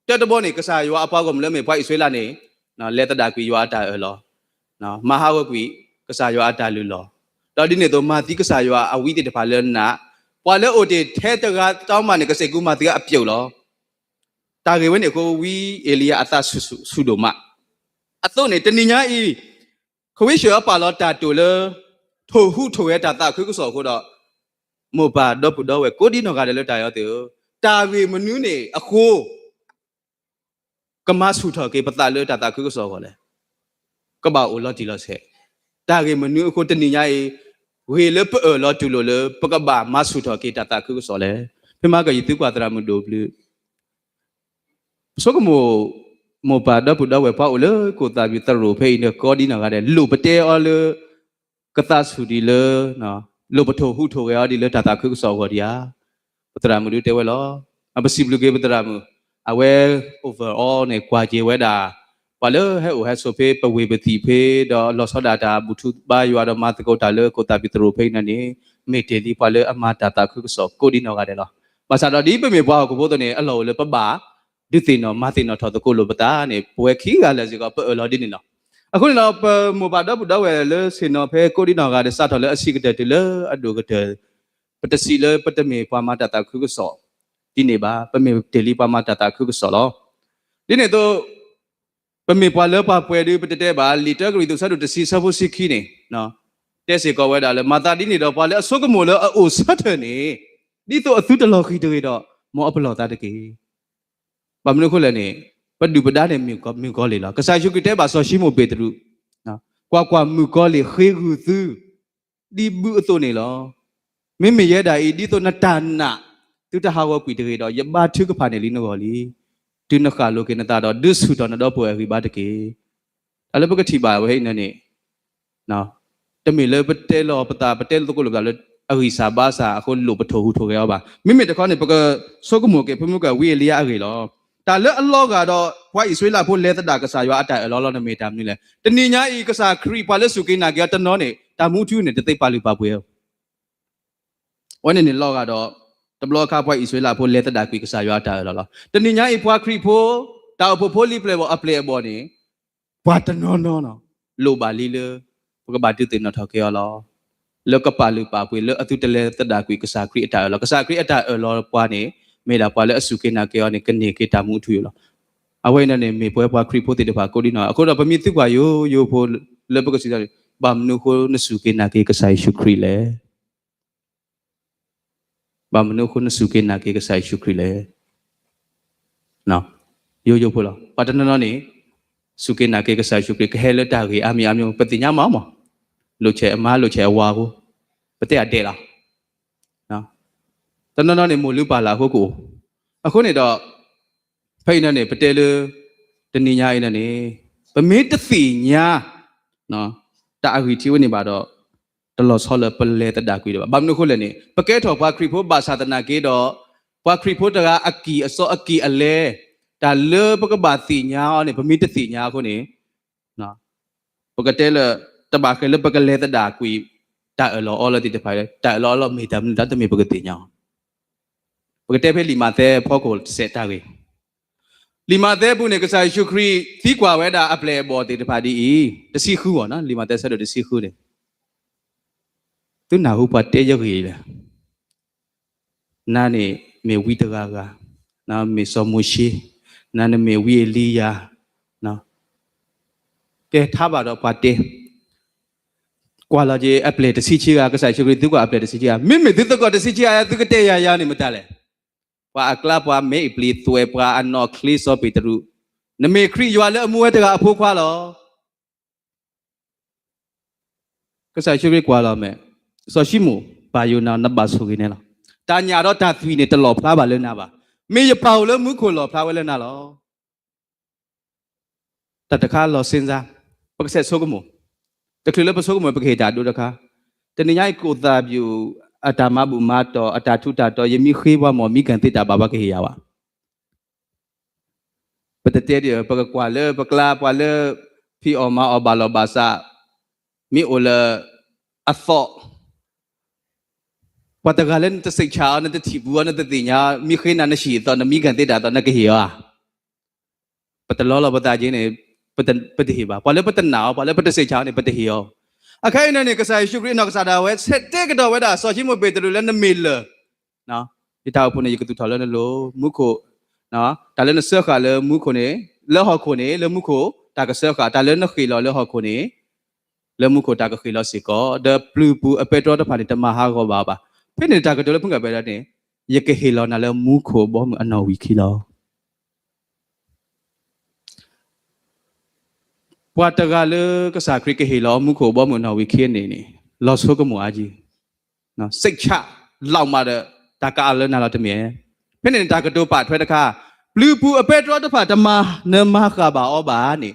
တၢတဘီန့ၣ် ကစၢ်ယွၤအပှၤဂီၢ်မုၢ်လၢမ့ၢ်ပှၤအံၣ်စရ့လးန့ၣ် လဲၤသဒၣ်ကွံာ်ယွၤအတၢ်အၢၣ်လီၤ, မၤဟးဂီၤကွံာ် ကစၢ်ယွၤအတၢ်လုၢ်လီၢ်, ဒီးဒ်န့ၣ်အသိး မၤသံကစၢ်ယွၤအဝံသ့ၣ်တဖၣ်လၢနး, ပှၤလၢအအိၣ်တ့ၢ်ထဲတဂၤတမးန့ၣ် ကစဲးကူမၤသံအပျိာ်လီၤ. တၢ်ဂ့ၢ်ဝဲန့ၣ်အဃိ ဝံအ့လံယၤအသးဆူၣ်ဆူၣ်ဒိၣ်မး. အသိးန့ၣ် တနံၤညါအံၤ ခဝ့ၡၢၣ်အပာ်လီၤတၢ်တိာ်လၢ ထိၣ်ဟူးထိၣ်ဂဲၤတၢ်သးခုကစီၣ်အဃိဒီး မိၢ်ပၢ်ဒီပုၢ်ဒီဝဲၢ်ကိးဒံနီၢ်ဂၤဒဲးလၢတၢ်အဲၣ်အီၤသ့ၣ်ဧၢ, တၢ်ဂ့ၢ်မနုၤန့ၣ်အဃိ ကမၤဆူၣ်ထီၣ်က့ၤပသးလၢတၢ်သးခုကစီၣ်အဂီၢ်လဲၣ်. ကဘၣ်အိၣ်လီၤတံၢ်လီၤဆဲး, တၢ်ဂ့ၢ်မနုၤအဃိတနံၤညါအံၤ ဂ့ၢ်လၢပအၢၣ်လီၤတူၢ်လိာ်လၢ ပကဘၣ်မၤဆူၣ်ထီၣ်က့ၤတၢ်သးခုကစီၣ်လဲၣ်. ဖဲမၤကယံၤသုကွၢ်သရၣ်မုၣ်ဒိၣ်ဘျုး ပဆိကမိၣ် မိၢ်ပၢ်ဒီပုၢ်ဒီဝဲၢ်ပှၤအိၣ်လၢကိၣ်သၣ်ဘံၣ်သရိာ်ဖဲအံၤန့ၣ် ကိးဒံနီၢ်ဂၤဒဲး လိၣ်ပတဲအီၤလၢ ကသးဆူၣ်ဒံးလၢ လိၣ်ပထိၣ်ဟူးထိၣ်ဂဲၤအီၤဒံးလၢတၢ်သးခုကစီၣ်အဂီၢ်ဒံးဧါ. ပသရၣ်မုၣ်ဒုတဲဝဲလီၤ. ပစံးဘျုးက့ၤပသရၣ်မုၣ်, အဝဲ overall န့ၣ် ကွၢ်က့ၤဝဲဒၣ် ပှၤလၢဟဲအိၣ်ဟဲဆိးဖဲပဝ့ၢ်ပသံၣ်ဖဲ ဒီးလီၤဆီဒၣ်တၢ်ဘူၣ်ထူဘါယွၤဒီးမၤသကိးတၢ်လၢကိၣ်သၣ်ဘံၣ်သရိာ်ဖဲအံၤန့ၣ် မ့ၢ်တ့ၢ်လံပှၤလၢအမၤတၢ်သးခုကစီၣ်ကိးဒံနီၢ်ဂၤဒဲးလီၤ. ဘၣ်ဆၣ်ဒီးဒ်ပမ့ၢ်ပှၤဟီၣ်ခိၣ်ဖိအသိးန့ၣ် အလီၢ်အိၣ်လၢပဘၣ် ဒုးသ့ၣ်နီၣ်မၤသ့ၣ်နီၣ်ထီၣ်သကိးလိာ်ပသးန့ၣ် ပဝဲခံဂၤလၢာ်စ့ၢ်ကီး ပအၢၣ်လီၤဒ်န့ၣ်လီၤ. အဃိန့ၣ်ဒီး ပမိၢ်ပၢ်ဒီပုၢ်ဒီဝဲၢ်လၢဆ့ၣ်နီၤဖဲကိးဒံနီၢ်ဂၤဒဲး စးထီၣ်လၢအဆံးကတၢၢ်တုၤလၢအဒိၣ်ကတၢၢ် ပတစံးလၢပတမ့ၢ်ပှၤမၤတၢ်သးခုကစီၣ်ဒ်န့ၣ်ဘၣ်, ပမ့ၢ်တ့ၢ်လံပှၤမၤတၢ်သးခုကစီၣ်လီၤ. ဒ်န့ၣ်အသိး ပမ့ၢ်ပှၤလၢပှၤပှဲၤဒုး ပတတဲဘၣ်, လံာ်တၢကရံၣ်သူးဆၢဒိၣ်တဆံဆၢဖိဆံခံန့ၣ် တဲစ့ၢ်ကီးဝဲဒၣ်လၢ မၤသးဒ်န့ၣ်ဒီး ပှၤလၢအဆိကမိၣ်လၢအအိၣ်ဆၢထၢၣ်န့ၣ် ဒ်သိးအသုတလီၤဃံၤတဂ့ၤဒီး မ်အပလီၢ်သးတက့ၢ်. ဘၣ်မနုၤအဃိလဲၣ်န့ၣ်, ပဒုၣ်ပဒါန့ၣ်မုၣ်ကီၤလံၢ်လီၤ. ကစၢ်ယ့ၣ်ၡူးခရံာ်တဲဘၣ်စီၤၡံမိၣ်ပ့းတရူး, ကွၢ်ကွၢ်, မုၣ်ကီၤလံၢ်ဃ့ဂုာ်သု ဒ်ဘုအသိးန့ၣ်လီၤ. မ့မ့ၢ်ယဲဒၣ်အံၤ ဒ်သိးနတၢ်နာ် သုတဟးဂီၤကွံာ်တဂ့ၤဒီး ယဘါထုကဖၣ်န့ၢ်လံနဂီၢ်လံ. တုၤနဃၣ်လိာ်က့ၤနသးဒီး ဒုးဆူၣ်ထီၣ်နဒီပုၢ်ဝဲၢ်အဂံၢ်ဘါတက့ၢ်. တၢ်လၢပကထံၣ်ဘၣ်ဝဲအံၤန့ၣ် တမ့ၢ်လၢပတဲလီၤပသး ပတဲသကိးလိာ်ပသးလၢအဂံၢ်စၢ်ဘါစၢ်အဃိ လိၣ်ပထိၣ်ဟူးထိၣ်ဂဲၤအီၤဘၣ်. မ့မ့ၢ်တခီန့ၣ် ပကဆိကမိၣ်က့ၤဖုမုၢ်ကဝံအ့လံယၤအဂ့ၢ်လီၤ. တၢ်လၢအလီၤဂာ်ဒီး ပှၤအံၣ်စရ့လးဖိလဲၤသဒၣ်ကစၢ်ယွၤအတၢ်အၢၣ်လီၤလီၤန့ၣ်မ့ၢ်တၢ်မနုၤလဲၣ်. တနံၤညါအံၤ ကစၢ်ခရံာ်ပှၤလၢစူၢ်က့ၤနာ်က့ၤအီၤတနီၤန့ၣ် တၢ်မူထူန့ၣ် တသ့ပာ်လုၢ်ပာ်ပှ့ၤ အဝဲန့ၣ်န့ၣ်လီၤဂာ်ဒီး တဘျီအခါပှၤအံၣ်စရ့လးဖိလဲၤသဒၣ်ကွံာ်ကစၢ်ယွၤအတၢ်အၢၣ်လီၤလီၤ. တနံၤညါအံၤပှၤခရံာ်ဖိ တၢ်အိၣ်ဖှိၣ်ဖိလံပျဲၢ်ဘီၣ်အပျဲၢ်အဘီၣ်န့ၣ် ပှၤတနီၤနီၤ လိၣ်ဘၣ်လံလၢ ပကဘၣ်ဒုးသ့ၣ်နီၣ်ထီၣ်က့ၤအီၤလီၤ. လၢကပာ်လုၢ်ပာ်ပှ့ၤလၢအသုတလဲၤသဒၣ်ကွံာ်ကစၢ်ခရံာ်အတၢ်အၢၣ်လီၤ. ကစၢ်ခရံာ်အတၢ်အၢၣ်လီၤပှၤန့ၣ် မ့ၢ်ဒၣ်ပှၤလၢအစူၢ်က့ၤနာ်က့ၤအီၤန့ၣ် ကန့ၢ်က့ၤတၢ်မူထူအံၤလီၤ. အဝဲအံၤန့ၣ်မ့ၢ်ပဝဲပှၤခရံာ်ဖိသ့ၣ်တဖၣ်ကိးဒံနီၢ်. အဃိဒီးပမ့ၢ်သုကွၢ်ယိယိဖိလၢပကစံးတၢ်န့ၣ် ဘၣ်မနုၤအဃိနစူၢ်က့ၤနာ်က့ၤကစၢ်ယ့ၣ်ၡူးခရံာ်လဲၣ်. ဘၣ်မနုၤအဃိနစူၢ်က့ၤနာ်က့ၤကစၢ်ယ့ၣ်ၡူးခရံာ်လဲၣ်. ယိယိဖိလီၤ. ပှၤတနီၤနီၤန့ၣ် စူၢ်က့ၤနာ်က့ၤကစၢ်ယ့ၣ်ၡူးခရံာ် ကဟဲလၢတၢ်ဂ့ၢ်အါမံၤအါမံၤ ပသ့ၣ်ညါမးမး, လိၣ်ဆဲးအမါလိၣ်ဆဲးအဝၤအဃိ, ပတဲအဒဲးလီၤ. တနီၤနီၤန့ၣ် မိၢ်လုၢ်ပၢ်လၢ်အဃိကအိၣ်. အဃိန့ၣ်ဒီး ဖဲအံၤန့ၣ်န့ၣ် ပတဲလၢ တနံၤညါအံၤန့ၣ်န့ၣ် ပမ့ၢ်တသ့ၣ်ညါ တၢ်အဂံၢ်ထံးဝဲန့ၣ်ဘၣ်ဒီး တလီၤဆီလၢပလဲၤသဒၣ်ကွံာ်ဒံးဘၣ်. ဘၣ်မနုၤအဃိလဲၣ်န့ၣ် ပကဲထီၣ်ပှၤခရံာ်ဖိဘၣ်ဆၣ်သနာ်က့ဒီး ပှၤခရံာ်ဖိတဂၤအကံၢ်အစီအကံၢ်အလဲ တၢ်လၢပကဘၣ်သ့ၣ်ညါအီၤန့ၣ် ပမ့ၢ်တသ့ၣ်ညါအဃိန့ၣ် ပကတဲလၢ တဘၣ်ဃးလၢပကလဲၤသဒၣ်ကွံာ် တၢ်အၢၣ်လီၤအီလီၤသ့ၣ်တဖၣ် တၢ်အၢၣ်လီၤအီလီၤမ့ၢ်တၢ်မနုၤတၢ်တမ့ၢ်ပကသ့ၣ်ညါအီၤ. ပကတဲဖဲလံာ်မးသဲဖီခိၣ်တစဲးတၢ်ဂ့ၢ်, လံာ်မးသဲပူၤန့ၣ် ကစၢ်ယ့ၣ်ၡူးခရံာ်သံကွၢ်ဝဲဒၣ်အပျဲၢ်အဘီၣ်သ့ၣ်တဖၣ်ဒ်အံၤ, တဆံဃုအီၤ, လံာ်မးသဲဆၢဒိၣ်တဆံဃုန့ၣ် သုနၢ်ဟူပှၤတဲယဂ့ၢ်လဲၣ်. နၤန့ၣ်မ့ၢ်ဝံတဂၤဂၤ, နမ့ၢ်စီၤမိၤၡ့, နၤနမ့ၢ်ဝံအ့လံယၤ, ကဲထါဘၣ်ဒီးပှၤတဲ, ကွၢ်လီၤက့ၤအပျဲၢ်တဆံခံဂၤ, ကစၢ်ယ့ၣ်ၡူးခရံာ်သံကွၢ်အပျဲၢ်တဆံခံဂၤ, မ့မ့ၢ်သုသကိးတဆံခံဂၤ သုကတဲယၤယၤန့ၣ်မတၤလဲၣ်. ပှၤအကျါပှၤမဲအံၤပျံၤသွဲၣ် ပှၤအနီၢ်ချ့စီၤပ့းတရူး, နမ့ၢ်ခရံာ်ယွၤလၢအမူဝဲတဂၤအဖိခွါလီၤ. ကစၢ်ယ့ၣ်ၡူးခရံာ်ကွၢ်လီၤမဲာ်, စီၤၡံမိၣ်, ပၢ်ယိၤနၤ နဘၣ်ဆိၣ်ဂ့ၤန့ၣ်လီၤ. တၢ်ညၣ်ဒီးတၢ်သွံၣ်န့ၣ် တလီၣ်ဖျါဘၣ်လၢနၤဘၣ်. မ့ၢ်ယပၢ်အိၣ်လၢမူခိၣ်လီၣ်ဖျါဝဲလၢနၤလီၤ. တၢ်တခါလီၤစ့စါ, ပကဆဲးဆိကမိၣ်, တချုးလၢပဆိကမိၣ် ပကဟ့ၣ်တၢ်ဒိတခါ, တနံၤညါအံၤ ကိၣ်သၣ်ဘျုး အတၢ်မၤဘူၣ်မၤတီၢ် အတၢ်ထူးတၢ်တီၤ ယမ့ၢ်ဃ့ပှၤမီၢ်မံကၣ်သ့တၢ်ဘၣ် ပှၤကဟ့ၣ်ယၤဘၣ်. ပတတဲဒ် ပကကွၢ်လၢပကျါ ပှၤလၢ ဖံးအီၣ်မၤအီၣ်ဘၣ်လီၢ်ဘၣ်စး မ့ၢ်အိၣ်လၢအသီ, ပှၤတဂၤလၢနတစိတ်ချအီၤ နတထံၣ်ပူၤအီၤ နတသ့ၣ်ညါအီၤ မ့ၢ်ဃ့နၤနဟ့ၣ်အသီ နမံကၣ်သ့တၢ်သီ နကဟ့ၣ်အီၤဧါ. ပတလီလီၤပသးက့န့ၣ် ပတဟ့ၣ်ဘၣ်. ပှၤလၢပတနာ်အီၤ ပှၤလၢပတစိတ်ချအီၤန့ၣ် ပတဟ့ၣ်အီၤ. အခဲအံၤန့ၣ်န့ၣ် ကစၢ်ယ့ၣ်ၡူးခရံာ်အနီၢ်ကစၢ်ဒၣ်ဝဲ ဆဲးတဲကဒီးဝဲဒၣ် စီၤၡံမိၣ်ပ့းတရူးလၢ နမ့ၢ်လၢာ် ယတၢ်အိၣ်ဖှိၣ်န့ၣ် ယကသူၣ်ထီၣ်လၢနလိၤ, မူခိၣ်, တၢ်လၢနစၢဃာ်လၢမူခိၣ်န့ၣ်, လၢဟီၣ်ခိၣ်န့ၣ် လၢမူခိၣ်တၢ်ကစၢဃာ်, တၢ်လၢနဃ့ၢ်လီၤလၢဟီၣ်ခိၣ်န့ၣ် လၢမူခိၣ်တၢ်ကဃ့ၢ်လီၤစ့ၢ်ကီး, ဒီးပျုၤပူၤအပဲတြီတဖၣ်န့ၣ် တမၤဟးဂီၤဘၣ်ဘၣ်. ဖဲန့ၣ်တၢ်ကတိၤလၢဖုၣ်ကပဲဒၣ်န့ၣ်, ယကဟ့ၣ်လီၤနၤလၢမူခိၣ်ဘီမုၢ်အနီၣ်ဝံာ်ခံလီၤ. ပှၤတဂၤလၢကစၢ်ခရံာ်ကဟ့ၣ်လီၤမူခိၣ်ဘီမုၢ်အနီၣ်ဝံာ်ခံန့ၣ်န့ၣ် လီၤဆိကမိၣ်အါကံ, စိတ်ချ လီၤမးဒီး တၢ်ကအါလၢနၤလီၤတမ့ၢ်. ဖဲန့ၣ်န့ၣ် တၢ်ကတိၤပာ်ထွဲတခါ, ပျုၤပူၤအပဲတြီတဖၣ် တမၤနၢၤမၤဃၣ်ဘၣ်အီၤဘၣ်န့ၣ်,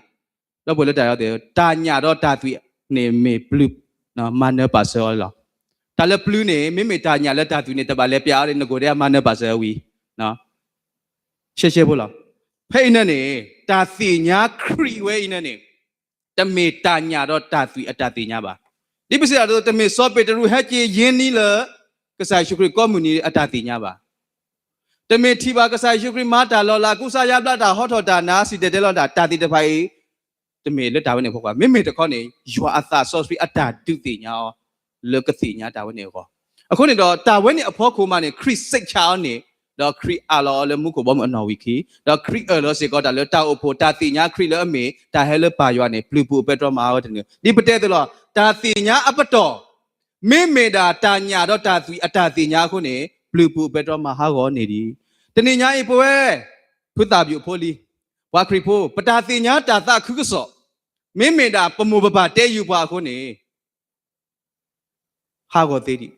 ဒီပုၢ်ဝဲၢ်လၢတၢ်အဲၣ်သ့ၣ်ဧၢ, တၢ်ညၣ်ဒီးတၢ်သွံၣ်န့ၣ်မ့ၢ်ပျုၤ မၤနၢၤပာ်စၢၤအီၤလီၤ. တၢ်လၢပျုၤန့ၣ် မ့မ့ၢ်တၢ်ညၣ်လၢတၢ်သွံၣ်န့ၣ် တဘၣ်လဲၤပျးအီၤန့ၣ် နကိၣ်ဒဲးမၤနၢၤပာ်စၢၤဝံၤ ရှဲရှဲဖိလီၤ. ဖဲအံၤန့ၣ်န့ၣ် တၢ်သ့ၣ်ညါခရံာ်ဝဲအံၤန့ၣ်န့ၣ် တမ့ၢ်တၢ်ညၣ်ဒီးတၢ်သွံၣ်အတၢ်သ့ၣ်ညါဘၣ်. ဒ်ပစံးဒ်သိး တမ့ၢ်စီၤပ့းတရူးဟဲက့ၤယ့ၢ်နံလၢ ကစၢ်ယ့ၣ်ၡူးခရံာ်ကိးမုၢ်နံၤအတၢ်သ့ၣ်ညါဘၣ်. တမ့ၢ်ထံၣ်ဘၣ်ကစၢ်ယ့ၣ်ၡူးခရံာ်မၤတၢ်လီၤလး ကူစါယါဘျါတၢ်ဟီထီၣ်တၢ်နါ စံၣ်တဲၤတဲလီၤတၢ် တၢ်သ့ၣ်တဖၣ်အံၤ တမ့ၢ်လၢတၢ်ဝဲန့ၣ်အဖီခိၣ်ဘၣ်. မ့မ့ၢ်တခီန့ၣ် ယွၤအသးစီဆှံအတၢ်ဒုးသ့ၣ်ညါအီၤ လၢကသ့ၣ်ညါတၢ်ဝဲန့ၣ်အဂီၢ်. အဃိန့ၣ်ဒီး တၢ်ဝဲန့ၣ်အဖီခိၣ်မးန့ၣ် ခရံာ်စိတ်ချအီၤန့ၣ် ဒီးခရံာ်အးလီၤအီၤလၢမူခိၣ်ဘီမုၢ်အနီၣ်ဝံာ်ခံ, ဒီးခရံာ်အၢၣ်လီၤစ့ၢ်ကီးတၢ်လၢတၢ်အိၣ်ဖှိၣ် တၢ်သ့ၣ်ညါခရံာ်လၢအမ့ၢ် တၢ်ဟဲလၢပၢ်ယွၤန့ၣ် ပျုၤပူၤအပဲတြီမၤဟးဂီၤတန့ၢ်. ဒ်ပတဲအသိးလီၤ တၢ်သ့ၣ်ညါအပတီၢ် မ့မ့ၢ်ဒၣ်တၢ်ညၣ်ဒီးတၢ်သွံၣ်အတၢ်သ့ၣ်ညါအဃိန့ၣ် ပျုၤပူၤအပဲတြီမၤဟးဂီၤန့ၢ်ဒံး. တနံၤညါအံၤပဝဲ ဖုသၣ်ဘျုးအဖိလံ, ပှၤခရံာ်ဖိ ပတၢ်သ့ၣ်ညါတၢ်သးခုကစီၣ်, မ့မ့ၢ်ဒၣ်ပမိၢ်ပပၢ်တဲဃုာ်ပှၤအဃိန့ၣ် ဟးဂီၤသ့ဒံး.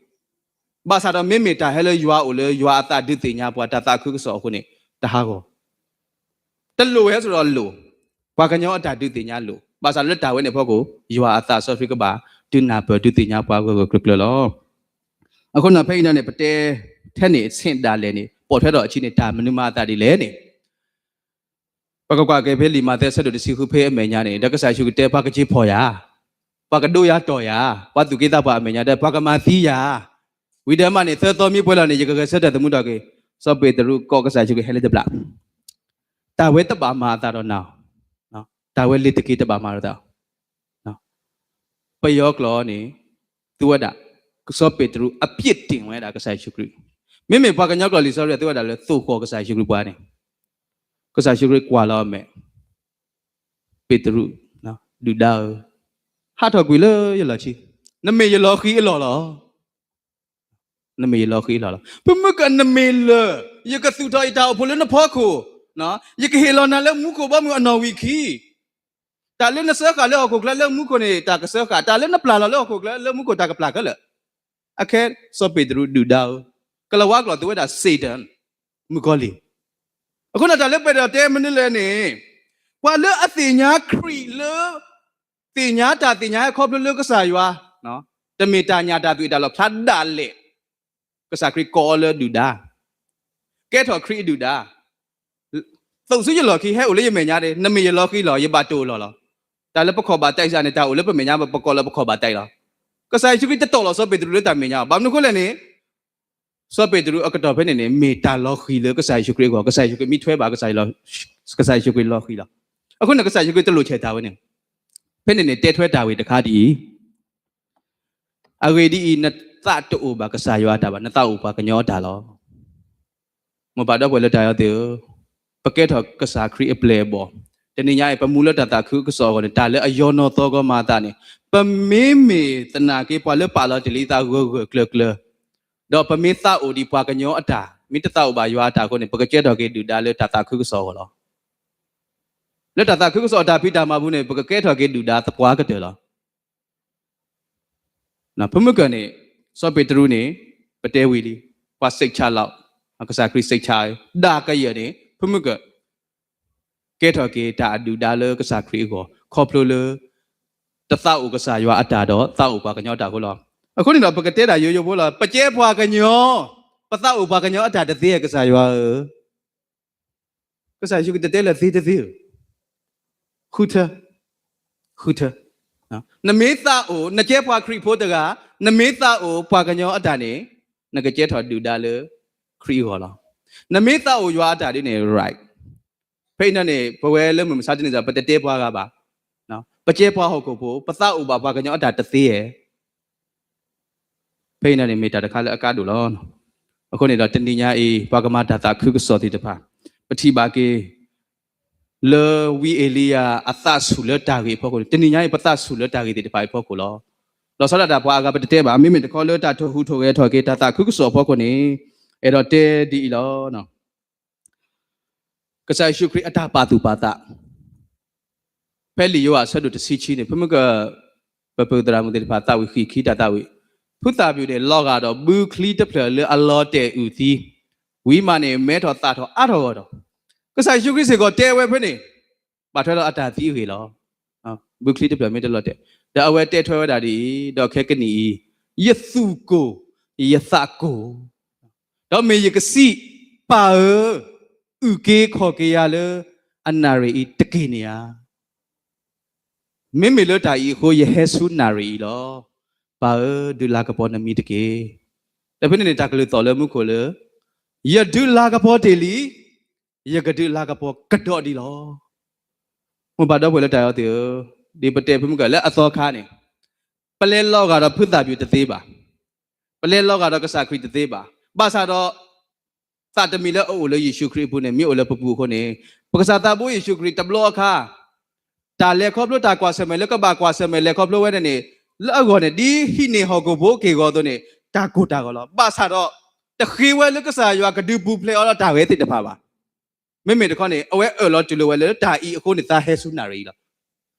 ဘၣ်ဆၣ်ဒီးမ့မ့ၢ်တၢ်ဟဲလၢယွၤအိၣ်လၢယွၤအသးဒုးသ့ၣ်ညါပှၤတၢ်သးခုကစီၣ်အဃိန့ၣ် တဟးဂီၤ. တလိၣ်ဝဲစ့ၢ်ဒီးလိၣ်, ပှၤကညီအတၢ်ဒုးသ့ၣ်ညါလိၣ်, ဘၣ်ဆၣ်လၢတၢ်ဝဲန့ၣ်အဖီခိၣ် ယွၤအသးစီဆှံကဘၣ်ဒုးနၢ်ပၢၢ်ဒုးသ့ၣ်ညါပှၤဂၢၢ်ဂၢၢ်ကျၢၤကျၢၤလီၤ. အဃိန့ၣ်ဖဲအံၤန့ၣ် ပတဲထဲန့ၣ်ဆ့ၣ်ဒၣ်လဲာ်န့ၣ် ပိာ်ထွဲထီၣ်အခံန့ၣ် တၢ်မနုၤမၤအသးဒ်လဲၣ်န့ၣ် ပကကွၢ်က့ၤဖဲလံာ်မးသဲအဆၢဒိၣ်တဆံဃုဖဲအမဲာ်ညါန့ၣ် ဒီးကစၢ်ယ့ၣ်ၡူးခရံာ်တဲ ပှၤကက့ၤဖီၣ်ယၤ, ပှၤကဒိယၤတီၢ်ယၤ, ပှၤသူၣ်က့သးပှၢ်အမဲာ်ညါဒီး ပှၤကမၤသံယၤ, ဝံၤဒီးမးန့ၣ် သၢသီမ့ၢ်ပှဲၤလီၤန့ၣ် ယကဂဲၤဆၢထၢၣ်သမူထီၣ်က့ၤ, စီၤပ့းတရူးကိးကစၢ်ယ့ၣ်ၡူးခရံာ်ဟဲလၢတဘျီ တၢ်ဝဲတဘၣ်မၤအသးဒီးနၤ, တၢ်ဝဲလ့ၤတက့ၤတဘၣ်မၤဒီးသး, ပယီၤကျိာ်န့ၣ် သူဝဲဒၣ် စီၤပ့းတရူးအပြစ်တင်ဝဲဒၣ်ကစၢ်ယ့ၣ်ၡူးခရံာ်, မ့မ့ၢ်ပှၤကညီကျိာ်လံာ်စီဆှံ သူဝဲဒၣ်လၢသိၣ်ဃီၣ်ကစၢ်ယ့ၣ်ၡူးခရံာ်ပှၤန့ၣ်, ကစၢ်ယ့ၣ်ၡူးခရံာ်ကွၢ်လီၤအမဲာ်, ပ့းတရူး, ဒုၣ်ဒါဧၢ, ဟးထီၣ်ကွံာ်လၢယလီၢ်ခံ, နမ့ၢ်ယလီၤဃံၤအလီၢ်လီၤ. နမ့ၢ်ယလီၤဃံၤအလီၢ်လီၤ. ဖုမုၢ်ကၢၢ်နမ့ၢ်လၢၢ်, ယကသူၣ်ထီၣ်ယတၢ်အိၣ်ဖှိၣ်လၢနဖီခိၣ်, ယကဟ့ၣ်လီၤနၤလၢမူခိၣ်ဘီမုၢ်အနီၣ်ဝံာ်ခံ, တၢ်လၢနစၢဃာ်လၢဟီၣ်ခိၣ်ချၢလၢမူခိၣ်န့ၣ် တၢ်ကစၢဃာ်, တၢ်လၢနပျၢ်လီၤလၢဟီၣ်ခိၣ်ချၢလၢမူခိၣ်တၢ်ကပျၢ်ခဲလၢာ်. အခဲစီၤပ့းတရူးဒုၣ်ဒါဧၢ, ကလၤဝါကျိာ်သူဝဲဒၣ် Satan, မုၣ်ကီၤလံၢ်, အဃိန့ၣ်တၢ်လၢပအဲၣ်ဒိးတဲမနုၤလဲၣ်န့ၣ်, ပှၤလၢအသ့ၣ်ညါခရံာ်လၢ သ့ၣ်ညါတၢ်သ့ၣ်ညါဟဲခီဖျိလၢကစၢ်ယွၤ, တမ့ၢ်တၢ်ညၣ်တၢ်သွံၣ်တၢ်လီၣ်ဖျါဒၣ်လဲာ်, ကစၢ်ခရံာ်ကိးအီၤလၢဒုၣ်ဒါ, ကဲထီၣ်ခရံာ်အဒုၣ်ဒါ, သိးဆူယလီၢ်ခံ ဟဲအိၣ်လၢယမဲာ်ညါဒီး နမ့ၢ်ယလီၤဃံၤလီၤ ယဘၣ်တိၢ်အလီၢ်လီၤ. တၢ်လၢပခီၣ်ဘၣ်တၢ်အံၤစ့ၢ်န့ၣ် တၢ်အိၣ်လၢပမဲာ်ညါ ပကိးလၢပခီၣ်ဘၣ်တၢ်အံၤလီၤ. ကစၢ်ယ့ၣ်ၡူးခရံာ်တတိၢ်လီၤစီၤပ့းတရူးလၢတၢ်မဲာ်ညါ, ဘၣ်မနုၤအဃိလဲၣ်န့ၣ် စီၤပ့းတရူးအကတီၢ်ဖဲန့ၣ်န့ၣ် မ့ၢ်တၢ်လီၤဃံၤလၢကစၢ်ယ့ၣ်ၡူးခရံာ်အဂီၢ်, ကစၢ်ယ့ၣ်ၡူးခရံာ်မ့ၢ်ထွဲဘၣ် ကစၢ်ယ့ၣ်ၡူးခရံာ်လီၤဃံၤလီၤ. အဃိန့ၣ် ကစၢ်ယ့ၣ်ၡူးခရံာ်တလိၣ်ဆဲးတၢ်ဝဲန့ၣ်, ဖဲန့ၣ်န့ၣ် တဲထွဲတၢ်ဝံၤတခါဒ်အံၤ, အဂ့ၢ်ဒ်အံၤ, နသးတအိၣ်ဘၣ်ကစၢ်ယွၤအတၢ်ဘၣ်, နသးအိၣ်ပှၤကညီအတၢ်လီၤ. မိၢ်ပၢ်ဒီပုၢ်ဝဲၢ်လၢတၢ်အဲၣ်သ့ၣ်ဧၢ, ပကဲထီၣ်ကစၢ်ခရံာ်အပျဲၢ်အဘီၣ်, တနံၤညါအံၤ ပမူလၢတၢ်သးခုကစီၣ်အဂီၢ်န့ၣ် တၢ်လၢအယိာ်နီၢ်သီကီမၤအသးန့ၣ်, ပမ့မ့ၢ်သနာ်က့ ပှၤလၢပာ်လီၤတ့ၢ်လံသးဂၢၢ်ဂၢၢ်ကျၢၤကျၢၤ, ဒီးပမ့ၢ်သးအိၣ်ဒံးပှၤကညီအတၢ်, မ့ၢ်တသးအိၣ်ဘၣ်ယွၤအတၢ်အဃိန့ၣ် ပကကဲထီၣ်က့ၤဒုၣ်ဒါလၢတၢ်သးခုကစီၣ်အဂီၢ်လီၤ. လၢတၢ်သးခုကစီၣ်အတၢ်ဖံးတၢ်မၤပူၤန့ၣ် ပကကဲထီၣ်က့ၤဒုၣ်ဒါသပှၢ်ကတၢၢ်လီၤ. ဖုမုၢ်ကၢၢ်န့ၣ်, စီၤပ့းတရူးန့ၣ်, ပတဲဝံၤလံ, ပှၤစိတ်ချလောက်, ကစၢ်ခရံာ်စိတ်ချ, ဒၣ်ကယၢၢ်န့ၣ် ဖုမုၢ်ကၢၢ် ကဲထီၣ်က့ၤတၢ်အဒုၣ်ဒါလၢကစၢ်ခရံာ်အဂီၢ် ခီဖျိလၢ တသးအိၣ်ကစၢ်ယွၤအတၢ်ဒီး သးအိၣ်ပှၤကညီအတၢ်အဃိလီၤ. အဃိန့ၣ်ဒီး ပကတဲဒၣ်ယိယိဖိလီၤ, ပကဲပှၤကညီ, ပသးအိၣ်ပှၤကညီအတၢ်တသ့ဧါ ကစၢ်ယွၤဧၢ. ကစၢ်ယ့ၣ်ၡူးခရံာ်တတဲလၢသ့တသ့ဧၢ, ဃုထၢ, ဃုထၢ, နမ့ၢ်သးအိၣ် နကဲပှၤခရံာ်ဖိတဂၤ, နမ့ၢ်သးအိၣ်ပှၤကညီအတၢ်န့ၣ်, နကကဲထီၣ်ဒုၣ်ဒါလၢခရံာ်အဂီၢ်လီၤ. နမ့ၢ်သးအိၣ်ယွၤအတၢ်ဒ်န့ၣ် right. ဖဲအံၤန့ၣ် ပဝဲလၢမုၢ်မဆါတနံၤ ပတတဲပှၤဂၤဘၣ်, ပကဲပှၤဟီၣ်ခိၣ်ဖိ, ပသးအိၣ်ဘၣ်ပှၤကညီအတၢ်တသ့ဧါ. ဖဲအံၤန့ၣ် မ့ၢ်တၢ်တခါလၢအကါဒိၣ်လီၤ. အဃိန့ၣ်ဒီးတနံၤညါအံၤ ပှၤကမၤတၢ်သးခုကစီၣ်သ့ၣ်တဖၣ်, ပထံၣ်ဘၣ်က့ၤ လၢဝံအ့လံယၤအသးဆူၣ်လၢတၢ်ဂ့ၢ်အဖီခိၣ်န့ၣ်, တနံၤညါအံၤ ပသးဆူၣ်လၢတၢ်ဂ့ၢ်သ့ၣ်တဖၣ်အံၤအဖီခိၣ်လီၤ. လီၤဆီဒၣ်တၢ်ပှၤအဂၤပတတဲဘၣ်, မ့မ့ၢ်တခီလၢတၢ်ထိၣ်ဟူးထိၣ်ဂဲၤထီၣ်က့ၤတၢ်သးခုကစီၣ်အဖီခိၣ်န့ၣ်, အဲၣ်ဒိးတဲဒ်အံၤလီၤ. ကစၢ်ယ့ၣ်ၡူးခရံာ်အတၢ်ပာ်သူၣ်ပာ်သး ဖဲလံာ်ယိၤဟၣ်အဆၢဒိၣ်တဆံခံန့ၣ်, ဖုမုၢ်ကၢၢ်, ပပုၢ်သရၣ်မုၣ်သ့ၣ်တဖၣ်သးဝံၣ်ဃံးခံတၢ်သးဝံၣ်, ဖုသၣ်ဘျုးန့ၣ် လီၤဂာ်ဒီးဘုချံတဖျၢၣ်လၢအလီၤတဲာ်အုၣ်သံ, ဝံၤမးန့ၣ် မဲထီၣ်သၣ်ထီၣ်အါထီၣ်ဂီၢ်ဒီး, ကစၢ်ယ့ၣ်ၡူးခရံာ်စ့ၢ်ကီးတဲဝဲဖဲန့ၣ်, ဘၣ်ထွဲဒီးအတၢ်သံအဂ့ၢ်လီၤ. ဘုချံတဖျၢၣ်မ့ၢ်တလီၤတဲာ်, ဒီးအဝဲတဲထွဲဝဲဒၣ်ဒ်အံၤ, ဒီးခဲကနံၣ်အံၤ, ယသူၣ်ကိၢ်, ယသးကိၢ်, ဒီးမ့ၢ်ယကစံး, ပၢ်ဧၢ, အုၣ်က့ၤခီၣ်က့ၤယၤလၢအနၣ်ရံၣ်အံၤတက့ၢ်န့ၣ်ဧါ. မ့မ့ၢ်လၢတၢ်အံၤအဃိ ယဟဲဆူနၣ်ရံၣ်အံၤလီၤ. ပၢ်ဧၢ, ဒုးလၤကပီၤနမံၤတက့ၢ်. ဒီးဖဲန့ၣ်န့ၣ် တၢ်ကလုၢ်သီၣ်လၢမူခိၣ်လၢ, ယဒုးလၤကပီၤတ့ၢ်လံ, ယကဒုးလၤကပီၤကဒီးဒံးလီၤ. မိၢ်ပၢ်ဒီပုၢ်ဝဲၢ်လၢတၢ်အဲၣ်သ့ၣ်ဧၢ, ဒ်ပတဲဖုမုၢ်ကၢၢ်လၢအသီခါန့ၣ်, ပလဲၤလီၤဂာ်ဒီးဖုသၣ်ဘျုးတသ့ဘၣ်. ပလဲၤလီၤဂာ်ဒီးကစၢ်ခရံာ်တသ့ဘၣ်. ဘၣ်ဆၣ်ဒီး သးတမံၤလၢအအိၣ်လၢယ့ၣ်ၡူးခရံာ်အပူၤန့ၣ် မ့ၢ်အိၣ်လၢပပူၤအဃိန့ၣ်, ပကစၢ်သးဘိယ့ၣ်ၡူးခရံာ်တဘျီအခါ, တၢ်လဲၤခီဖျိတၢ်ကွၢ်ဆၢၣ်မဲာ်လၢကဘၣ်ကွၢ်ဆၢၣ်မဲာ်လဲၤခီဖျိဝဲန့ၣ်န့ၣ်, လၢအဂီၢ်န့ၣ် ဒ်ဟံးန့ၢ်ဟီၣ်ခိၣ်ဖိက့ၢ်ဂီၤအသိးန့ၣ်, တၢ်ကိၢ်တၢ်ဂီၤလီၤ. ဘၣ်ဆၣ်ဒီး တဃ့ဝဲလၢကစၢ်ယွၤကဒုးပူၤဖျဲးအီၤဒီးတၢ်ဂဲၤသ့ၣ်တဖၣ်ဘၣ်. မ့မ့ၢ်တခီန့ၣ် အဝဲအၢၣ်လီၤတူၢ်လိာ်ဝဲလၢတၢ်အံၤအဃိန့ၣ် သးဟဲဆူနၣ်ရံၣ်အံၤလီၤ.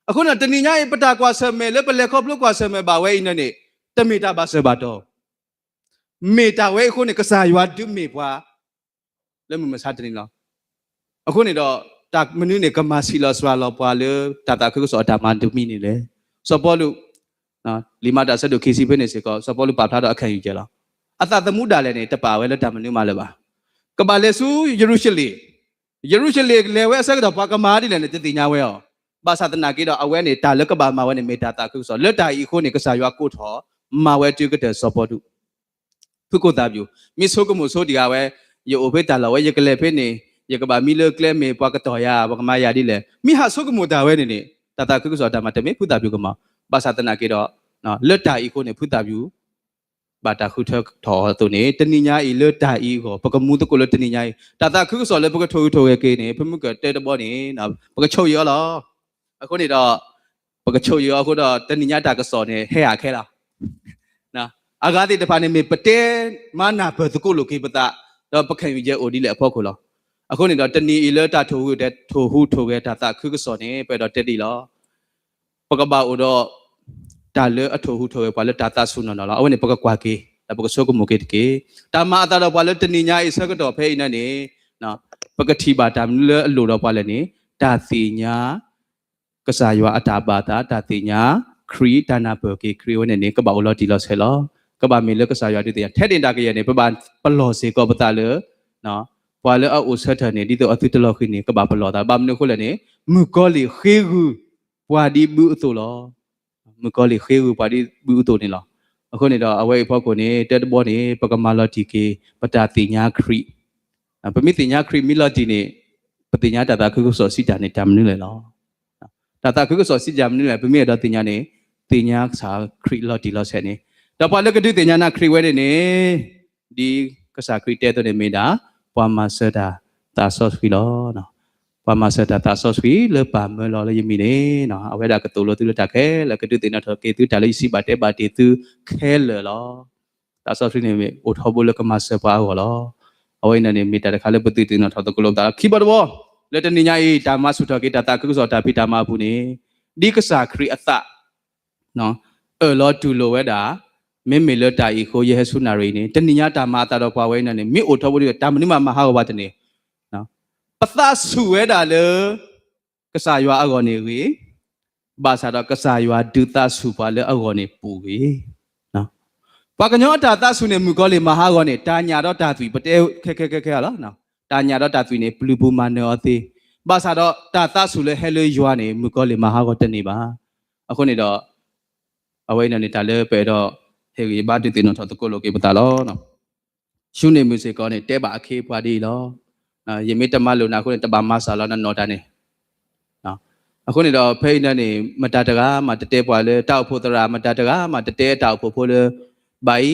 အဃိန့ၣ် တနံၤညါအံၤ ပတၢ်ကွၢ်ဆၢၣ်မဲာ်လၢပလဲၤခီဖျိကွၢ်ဆၢၣ်မဲာ်ဘၣ်ဝဲအံၤန့ၣ်န့ၣ် တမ့ၢ်တၢ်ဘၣ်စၢၤဘၣ်တီၤ မ့ၢ်တၢ်ဝဲအံၤအဃိန့ၣ် ကစၢ်ယွၤဒုးမ့ၢ်ပှၤ လၢမုၢ်မဆါတနံၤလီၤ. အဃိန့ၣ်ဒီး တၢ်မနုၤန့ၣ် ကမၤဆံးလီၤစှၤလီၤပှၤလၢတၢ်သးခုကစီၣ်အတၢ်မၤတမံၤန့ၣ်လဲၣ်. စီၤပီလူး လံာ်မၤတၢ်ဆၢဒိၣ်ခံဆံဖဲန့ၣ်စ့ၢ်ကီး စီၤပီလူးပာ်ဖျါထီၣ်အခၢၣ်ယုၢ်ကဲလီၤ. အသးသမူဒၣ်လဲာ်န့ၣ် တပာ်ဝဲလၢတၢ်မနုၤမးလၢၤဘၣ်. ကဘၣ်လဲၤဆူယရူၤၡလ့ၣ်, ယရူၤၡလ့ၣ်လဲၤဝဲအဆၢကတီၢ် ပှၤကမၤဒ်လဲၣ်န့ၣ် တသ့ၣ်ညါဝဲအီၤ. ဘၣ်ဆၣ်သနာ်က့ဒီး အဝဲန့ၣ် တၢ်လၢကဘၣ်မၤဝဲန့ၣ် မ့ၢ်တၢ်သးခုကစီၣ် လၢတၢ်အံၤအဃိန့ၣ် ကစၢ်ယွၤကိးထီၣ် မၤဝဲတုၤကတၢၢ်စီၤပီလူး ဖုကိၣ်သၣ်ပျူၤ မ့ၢ်ဆိကမိၣ်ဆိဒံးဂၤဝဲ, ယအိၣ်ဖဲတၢ်လီၢ်ဝဲ ယကလဲၤဖဲန့ၣ် ယကဘၣ်မံလၢကျဲ မ့ၢ်ပှၤကတီၢ်ယၤ ပှၤကမၤယၤဒ်လဲၣ်. မ့ၢ်ဟးဆိကမိၣ်တၢ်ဝဲန့ၣ်န့ၣ် တၢ်သးခုကစီၣ်တၢ်မၤတမ့ၢ်ဖုသၣ်ပျူၤကမၤ. ဘၣ်ဆၣ်သနာ်က့ဒီး လၢတၢ်အံၤအဃိန့ၣ် ဖုသၣ်ပျူၤ ဘၣ်တၢ်ဃုထၢထီၣ်အီၤအသိးန့ၣ် တနံၤညါအံၤလၢတၢ်အံၤအဂီၢ် ပကမူသကိးလၢတနံၤညါအံၤ တၢ်သးခုကစီၣ်လၢပကထိၣ်ဂုၤထိၣ်ဂဲၤက့ၤန့ၣ် ဖဲမုၢ်ကတၢၢ်တဘီန့ၣ် ပကဆိၣ်ဂ့ၤအီၤလီၤ. အဃိန့ၣ်ဒီး ပကဆိၣ်ဂ့ၤအီၤအဃိဒီး တနံၤညါတၢ်ကစီၣ်န့ၣ် ဟဲဟးခဲလီၤ. အဂၤသ့ၣ်တဖၣ်န့ၣ် မ့ၢ်ပတဲမၤနၢ်ပၢၢ်သကိးလိာ်က့ၤပသး ဒီးပခၢၣ်ယုၢ်ကဲအိၣ်ဒ်လဲၣ်အဖီခိၣ်လီၤ. အဃိန့ၣ်ဒီး တနံၤအံၤလၢတၢ်ထိၣ်ဂုၤထိၣ်ဂဲၤတၢ်သးခုကစီၣ်န့ၣ် ပအဲၣ်ဒိးတဲဒ်အံၤလီၤ. ပကဘၣ်အိၣ်ဒီး တၢ်လၢအထိၣ်ဟူးထိၣ်ဂဲၤပှၤလၢတၢ်သးဆူၣ်နီၢ်နီၢ်လီၤ. အဝဲန့ၣ် ပကကွၢ်က့ၤ ဒီးပကဆိကမိၣ်က့ၤတက့ၢ်. တၢ်မၤအသးဒီးပှၤလၢတနံၤညါအံၤဆၢကတီၢ်ဖဲအံၤန့ၣ်န့ၣ် ပကထံၣ်ဘၣ်တၢ်မနုၤလၢအလိၣ်ဒီးပှၤလဲၣ်န့ၣ် တၢ်သ့ၣ်ညါ ကစၢ်ယွၤအတၢ်ဘၣ်သး, တၢ်သ့ၣ်ညါခရံာ်, တၢ်နၢ်ပၢၢ်က့ၤခရံာ်ဝဲန့ၣ်န့ၣ် ကဘၣ်အိၣ်လီၤတံၢ်လီၤဆဲးလီၤ. ကဘၣ်မ့ၢ်လၢကစၢ်ယွၤဒုးသ့ၣ်ညါ ထဲဒၣ်တၢ်ကယဲၢ်န့ၣ် ပဘၣ်ပလီၢ်စ့ၢ်ကီးပသးလၢ ပှၤလၢအအိၣ်ဆၢထၢၣ်န့ၣ် ဒ်သိးအသုတလီၤဃံၤန့ၣ် ကဘၣ်ပလီၢ်သး. ဘၣ်မနုၤအဃိလဲၣ်န့ၣ် မုၣ်ကီၤလံၢ်ဃ့ဂုာ် ပှၤဒ်ဘုအသိးလီၤ. မုၣ်ကီၤလံၢ်ဃ့ဂုာ်ပှၤဒ်ဘုအသိးန့ၣ်လီၤ. အဃိန့ၣ်ဒီး အဝဲအံၤဖီခိၣ်န့ၣ် တၢ်တဘီန့ၣ် ပကမၤလီၤတံၢ်က့ၤ ပတၢ်သ့ၣ်ညါခရံာ်. ပမ့ၢ်သ့ၣ်ညါခရံာ် မ့ၢ်လီၤတံၢ်န့ၣ် ပသ့ၣ်ညါတၢ်သးခုကစီၣ်စံးတၢ်န့ၣ် တၢ်မနုၤလဲၣ်လီၤ. တၢ်သးခုကစီၣ်စံးတၢ်မနုၤလဲၣ် ပမ့ၢ်အဲၣ်ဒိးသ့ၣ်ညါန့ၣ် သ့ၣ်ညါကစၢ်ခရံာ်လီၤတံၢ်လီၤဆဲးန့ၣ် ဒီးပှၤလၢကဒုးသ့ၣ်ညါနၤခရံာ်ဝဲန့ၣ်န့ၣ် ဒ်ကစၢ်ခရံာ်တဲအသိးန့ၣ်မ့ၢ်ဒၣ် ပှၤမၤစၢၤတၢ်သးစီဆှံလီၤ. ပှၤမၤစၢၤတၢ်သးစီဆှံလၢပၢ်မၢလီၤလၢယမံၤန့ၣ် အဝဲဒၣ်ကသိၣ်လိသုလၢတၢ်ခဲလၢာ် ကဒုးသ့ၣ်နီၣ်ထီၣ်က့ၤသုတၢ်လၢယစံးဘၣ်တဲဘၣ်တ့ၢ်သုခဲလၢာ်လီၤ. သးစီဆှံန့ၣ်မ့ၢ်အိၣ်ထီဘိလၢကမၤစၢၤပှၤအဂီၢ်လီၤ. အဝဲအံၤန့ၣ်န့ၣ် မ့ၢ်တၢ်တခါလၢပသုးသ့ၣ်နီၣ်ထီၣ်သကိးလိာ်ပသးလီၤ. ခံဘီတဘီ လၢတနံၤညါအံၤ တၢ်မၤဆူၣ်ထီၣ်က့ၤတၢ်သးခုကစီၣ်တၢ်ဖံးတၢ်မၤအပူၤန့ၣ် ဒ်ကစၢ်ခရံာ်အသး အၢၣ်လီၤတူၢ်လိာ်ဝဲဒၣ် မ့မ့ၢ်လၢတၢ်အံၤအဃိ ယဟဲဆူနၣ်ရံၣ်အံၤန့ၣ် တနံၤညါတၢ်မၤအသးဒီးပှၤဝဲအံၤန့ၣ် မ့ၢ်အိၣ်ထီဘိဒီး တၢ်မနုၤမးမၤဟးဂီၤပှၤတန့ၢ် ပသးဆူၣ်ဝဲဒၣ်လၢ ကစၢ်ယွၤအဂီၢ်န့ၣ်ဂ့ၤ, ဘၣ်ဆၣ်ဒီးကစၢ်ယွၤဒုးသးဆူၣ်ပှၤလၢအဂီၢ်န့ၣ်ပူၤဂ့ၤ, ပှၤကညီအတၢ်သးဆူၣ်န့ၣ် မုၣ်ကီၤလံၢ်မၤဟးဂီၤန့ၣ် တၢ်ညၣ်ဒီးတၢ်သွံၣ် ပတဲခဲခဲခဲခဲလီၤ. တၢ်ညၣ်ဒီးတၢ်သွံၣ်န့ၣ် ပျုၤပူၤမၤနၢၤအီၤသ့, ဘၣ်ဆၣ်ဒီးတၢ်သးဆူၣ်လၢဟဲလၢယွၤန့ၣ် မုၣ်ကီၤလံၢ်မၤဟးဂီၤတန့ၢ်ဘၣ်. အဃိန့ၣ်ဒီး အဝဲအံၤန့ၣ် တၢ်လၢပအဲၣ်ဒိး ဟ့ၣ်ဂံၢ်ဘါဒုးသ့ၣ်နီၣ်ထီၣ်သကိးလိာ်က့ၤပသးလီၤ. ရှူးန့ၢ်မုၢ်စ့ၢ်ကီးန့ၣ် တဲဘၣ်အခ့အပှၤဒ်အံၤလီၤ. ယမ့ၢ်တမၤလိာ်နၤအဃိန့ၣ် တဘၣ်မၤစၢ်လီၤနနီၢ်တၢ်န့ၣ်. အဃိန့ၣ်ဒီး ဖဲအံၤန့ၣ် မတၤတဂၤမးတတဲပှၤလၢတၢ်အိၣ်ဖှိၣ်သရၣ်, မတၤတဂၤမးတတဲတၢ်အိၣ်ဖှိၣ်ဖိလၢ ဘၣ်အံၤ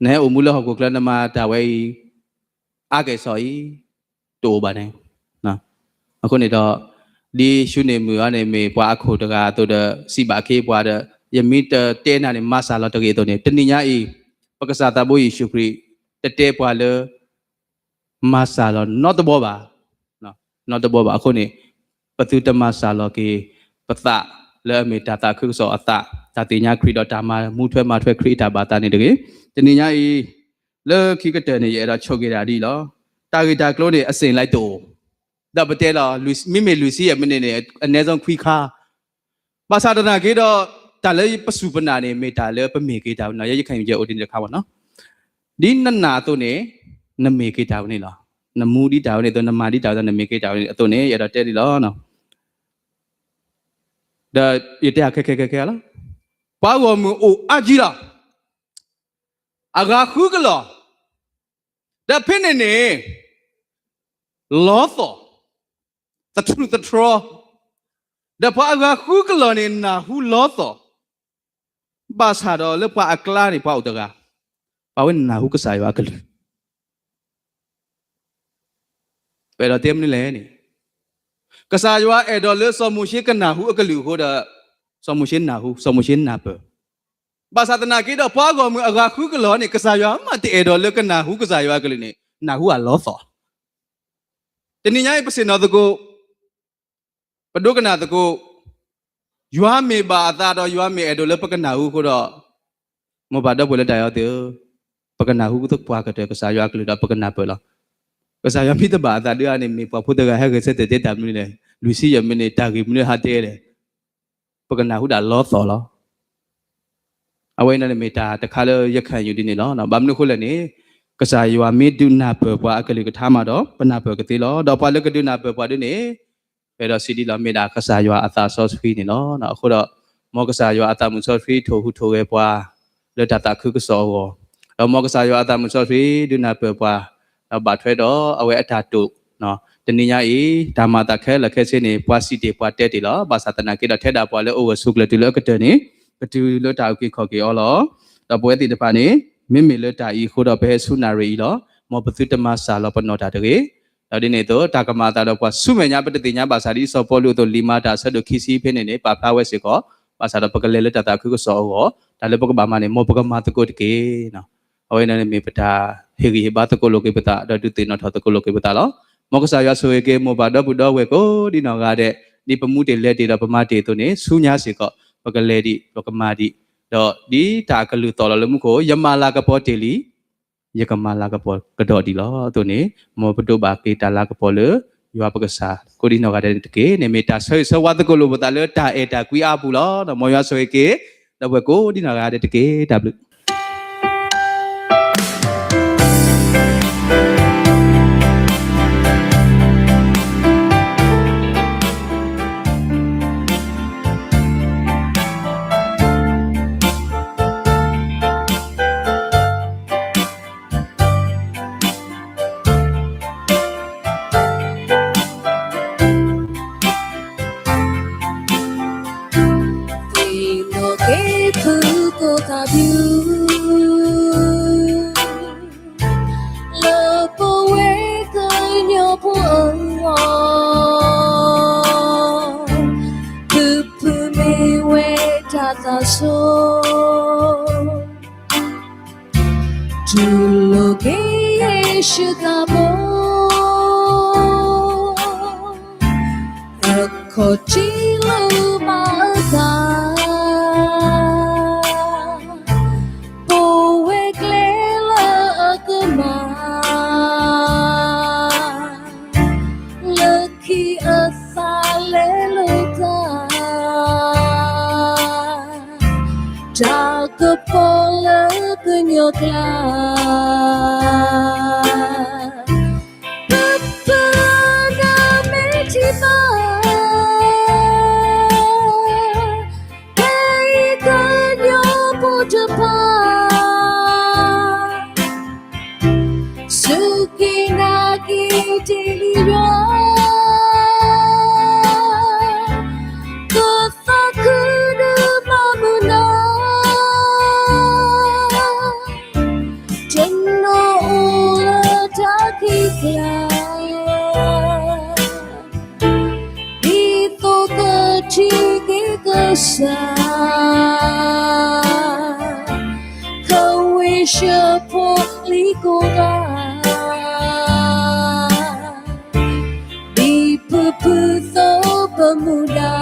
နဟဲအိၣ်မူလၢဟီၣ်ခိၣ်ချၢနမၤတၢ်ဝဲအံၤ အါကဲၣ်ဆိးအံၤ တအိၣ်ဘၣ်န့ၣ်. အဃိန့ၣ်ဒီး ဒ်ရှူးန့ၢ်မုၢ်အံၤန့ၣ် မ့ၢ်ပှၤအခိၣ်တဂၤအသိးဒီး စံးဘၣ်အခ့အပှၤဒီး ယမ့ၢ်တတဲနၤန့ၣ် မၤစၢ်လီၤတဂ့ၤအသိးန့ၣ် တနံၤညါအံၤ ပကစၢ်သးဘိယ့ၣ်ၡူးခရံာ် တတဲပှၤလၢ မၤစၢ်လီၤနီတဘီဘၣ်, နီတဘီဘၣ်. အဃိန့ၣ် ပသုတမၤစၢ်လီၤက့ၤ ပသးလၢအမ့ၢ်တၢ်သးခုကစီၣ်အသး, တၢ်သ့ၣ်ညါခရံာ်ဒီးတၢ်မၤမူထွဲမၤထွဲခရံာ်အတၢ်ဘၣ်သးန့ၣ်တဂ့ၤ. တနံၤညါအံၤ လၢခံကတၢၢ်န့ၣ် ယအဲၣ်ဒိးဆိၣ်ဂ့ၤဒၣ်ဒ်အံၤလီၤ. တၢ်ဂ့ၢ်တၢ်ကျိၤန့ၣ် အစ့ၣ်လၢတအိၣ်, ဒီးပတဲလီၤ မ့မ့ၢ်လွံၢ်ဆံယဲၢ်မံးနံးန့ၣ် အနည်းဆုံးခွံခါ ဘၣ်ဆၣ်သနာ်က့ဒီး တၢ်လၢပစူၢ်ပနာ်န့ၣ် မ့ၢ်တၢ်လၢပမ့ၢ်က့ၤတၢ်ဝဲန့ၣ် ယဲယခဲအံၤယအိၣ်ဒ်န့ၣ်တခါမ့ၢ်နီၤ, ဒ်နနာ်အသိးန့ၣ် နမ့ၢ်က့ၤတၢ်ဝဲန့ၣ်လီၤ. နမူဒ်တၢ်ဝဲန့ၣ်အသိး နမၤဒ်တၢ်ဝဲအသိး နမ့ၢ်က့ၤတၢ်ဝဲန့ၣ်အသိးန့ၣ် ယအဲၣ်ဒိးတဲဒ်လီၤ. ဒီးယတဲအခဲခဲခဲခဲလီၤ. ပှၤဂီၢ်မုၢ်အိၣ်အါကံလီၤ. အဂၤဃုကလီၤ. ဒီးဖဲန့ၣ်န့ၣ် လီသီၣ် သထြူးသထြီ, ဒီးပှၤအဂၤဃုကလီၤန့ၣ် နၢ်ဟူလီသီၣ်, ဘၣ်ဆၣ်ဒီးလၢပှၤအကျါန့ၣ် ပှၤအိၣ်တဂၤ, ပှၤဝဲနၢ်ဟူကစၢ်ယွၤအကလုၢ်. ပအဲၣ်ဒိးတဲမနုၤလဲၣ်န့ၣ်, ကစၢ်ယွၤအဲၣ်ဒိးလၢစီၤမိၤၡ့ကနၢ်ဟူအကလုၢ်အဃိဒီး စီၤမိၤၡ့နၢ်ဟူ, စီၤမိၤၡ့နၢ်ပၢၢ်. ဘၣ်ဆၣ်သနာ်က့ဒီး ပှၤဂီၢ်မုၢ်အဂၤဃုကလီၤန့ၣ် ကစၢ်ယွၤမ့ၢ်တအဲၣ်ဒိးလၢကနၢ်ဟူကစၢ်ယွၤအကလုၢ်န့ၣ် နၢ်ဟူအလီသီၣ်. တနံၤညါအံၤပဆ့ၣ်နီၤသကိး, ပဒိကနၣ်သကိး, ယွၤမ့ၢ်ဘၣ်အသးဒီးယွၤမ့ၢ်အဲၣ်ဒိးလၢပကနၢ်ဟူအဃိဒီး, မိၢ်ပၢ်ဒီပုၢ်ဝဲၢ်လၢတၢ်အဲၣ်အီၤသ့ၣ်ဧၢ, ပကနၢ်ဟူပှၤကတၢၢ်ကစၢ်ယွၤအကလုၢ်ဒီးပကနၢ်ပၢၢ်လီၤ. ကစၢ်ယွၤမ့ၢ်တဘၣ်အသးဒုးအါန့ၣ် မ့ၢ်ပှၤဖိသၢဂၤဟဲဂဲၤဆၢထၢၣ်တဲတၢ်မနုၤလဲၣ်, လွံၢ်ဆံယဲၢ်မံးနံး တၢ်ဂ့ၢ်မနုၤဟးတဲလဲၣ်, ပကနၢ်ဟူဒၣ်လီၤသီၣ်လီၤ. အဝဲအံၤန့ၣ်မ့ၢ်တၢ်တခါလၢယခံယူၤဒ်န့ၣ်လီၤ. ဘၣ်မနုၤအဃိလဲၣ်န့ၣ်, ကစၢ်ယွၤမ့ၢ်ဒုးနၢ်ပၢၢ်ပှၤအကလုၢ်ကထါမးဒီး ပနၢ်ပၢၢ်ကသ့လီၤ. ဒီးပှၤလၢကဒုးနၢ်ပၢၢ်ပှၤဒ်န့ၣ်, ပအဲၣ်ဒိးစံးဒ်လီၤ, မ့ၢ်ဒၣ်ကစၢ်ယွၤအသးစီဆှံန့ၣ်လီၤ. အဃိဒီး, မ်ကစၢ်ယွၤအသးမုၢ်စီဆှံထိၣ်ဟူးထိၣ်ဂဲၤပှၤ လၢတၢ်သးခုကစီၣ်အဂီၢ်, ဒီးမ်ကစၢ်ယွၤအသးမုၢ်စီဆှံဒုးနၢ်ပၢၢ်ပှၤ, ဒီးဘၣ်ထွဲဒီးအဝဲအတၢ်တိာ်, တနံၤညါအံၤ တၢ်မၤအသးခဲလၢာ်ခဲဆ့န့ၣ် ပှၤစံးတ့ၢ်ပှၤတဲတ့ၢ်လီၤ. ဘၣ်ဆၣ်သနာ်က့ဒီး ထဲဒၣ်ပှၤလၢအိၣ်ဂၢၢ်ဆိးကျၢၤတုၤလၢအကတၢၢ်န့ၣ်, ကတုၤလၢတၢ်အုၣ်က့ၤခီၣ်က့ၤအီၤလီၤ. ဒီးပဝဲသ့ၣ်တဖၣ်န့ၣ်, မ့မ့ၢ်လၢတၢ်အံၤအဃိဒီး ပဟဲဆူနၣ်ရံၣ်အံၤလီၤ. မ်ပသုတမၤစၢ်လီၤပနီၢ်တၢ်တဂ့ၤ. ဒီးဒ်န့ၣ်အသိး တၢ်ကမၤအသးဒီးပှၤဆူမဲာ်ညါ ပတသ့ၣ်ညါဘၣ်ဆၣ် ဒ်စီၤပီလူးအသိး လံာ်မၤတၢ်အဆၢဒိၣ်ခံဆံဖဲန့ၣ်န့ၣ် ပာ်ဖျါဝဲစ့ၢ်ကီး, ဘၣ်ဆၣ်ဒီးပကလဲၤလၢတၢ်သးခုကစီၣ်အဂီၢ်, တၢ်လၢပကဘၣ်မၤန့ၣ် မ်ပကမၤသကိးတက့ၢ်. အဝဲန့ၣ်မ့ၢ်ပတၢ်ဟ့ၣ်ဂံၢ်ဟ့ၣ်ဘါသကိးလိာ်က့ၤပသး ဒီးဒုးသ့ၣ်နီၣ်ထီၣ်သကိးလိာ်က့ၤပသးလီၤ. မ်ကစၢ်ယွၤဆိၣ်ဂ့ၤက့ၤမိၢ်ပၢ်ဒီပုၢ်ဒီဝဲၢ်ကိးဒ်နီၢ်ဂၤဒဲး, ဒ်ပမူတ့ၢ်လဲၤတ့ၢ်ဒီးပမၤတ့ၢ်အသိးန့ၣ် ဆူညါစ့ၢ်ကီး ပကလဲၤဒံး ပကမၤဒံး, ဒီးဒ်တၢ်အကလုၢ်သီၣ်လီၤလၢမူခိၣ် ယမၤလၤကပီၤတ့ၢ်လံ ယကမၤလၤကပီၤကဒီးဒံးလီၤ. အသိးန့ၣ်, မ်ပဒိးဘၣ်က့ၤတၢ်လၤကပီၤလၢ ယွၤပကစၢ်ကိးဒ်နီၢ်ဂၤဒဲးန့ၣ်တက့ၢ်. န့ၣ်မ့ၢ်တၢ်ဆၢဂ့ၤဆၢဝါသကိးလိာ်ပသးလၢတၢ်အဲၣ်တၢ်ကွံအါပူၤလီၤ. ဒီးမ်ယွၤဆိၣ်ဂ့ၤက့ၤ ဒီပုၢ်ဝဲၢ်ကိးဒ်နီၢ်ဂၤဒဲးတက့ၢ်. တၢ်ဘျုး သ့ၣ်နီၣ်က့ၤဖုကိၣ်သၣ်ဘျုး လၢပဝဲကညီဖိအဂီၢ်, ဖုဖုမ့ၢ်ဝဲတၢ်သးစီ တူၢ်လိာ်က့ၤယ့ၣ်ၡူးသးဘိ အခီၣ်ထံးလၢမၤအသး, ပဝဲကျဲလၢအကမၣ် လၢခံအသးလဲလိာ်သး တၢ်ကပီၤလၢကညီကျါ, ပပနၢ်မ့ၢ်ထံၣ်ဘၣ် ဖဲအံၤကညီဖိတဖၣ် စူၢ်က့ၤနာ်က့ၤတ့ၢ်လံယွၤ, ကသးခုဒုးမၤမုာ်နၤ, တနီၤအိၣ်လၢတၢ်ခံးကျါ ဒ်သိးကထံၣ်က့ၤကစၢ် ခဝ့ၡၢၣ်ဖိလံၤကိးဂၤ, ဒ်ဖုဖုသိးပမူဒါ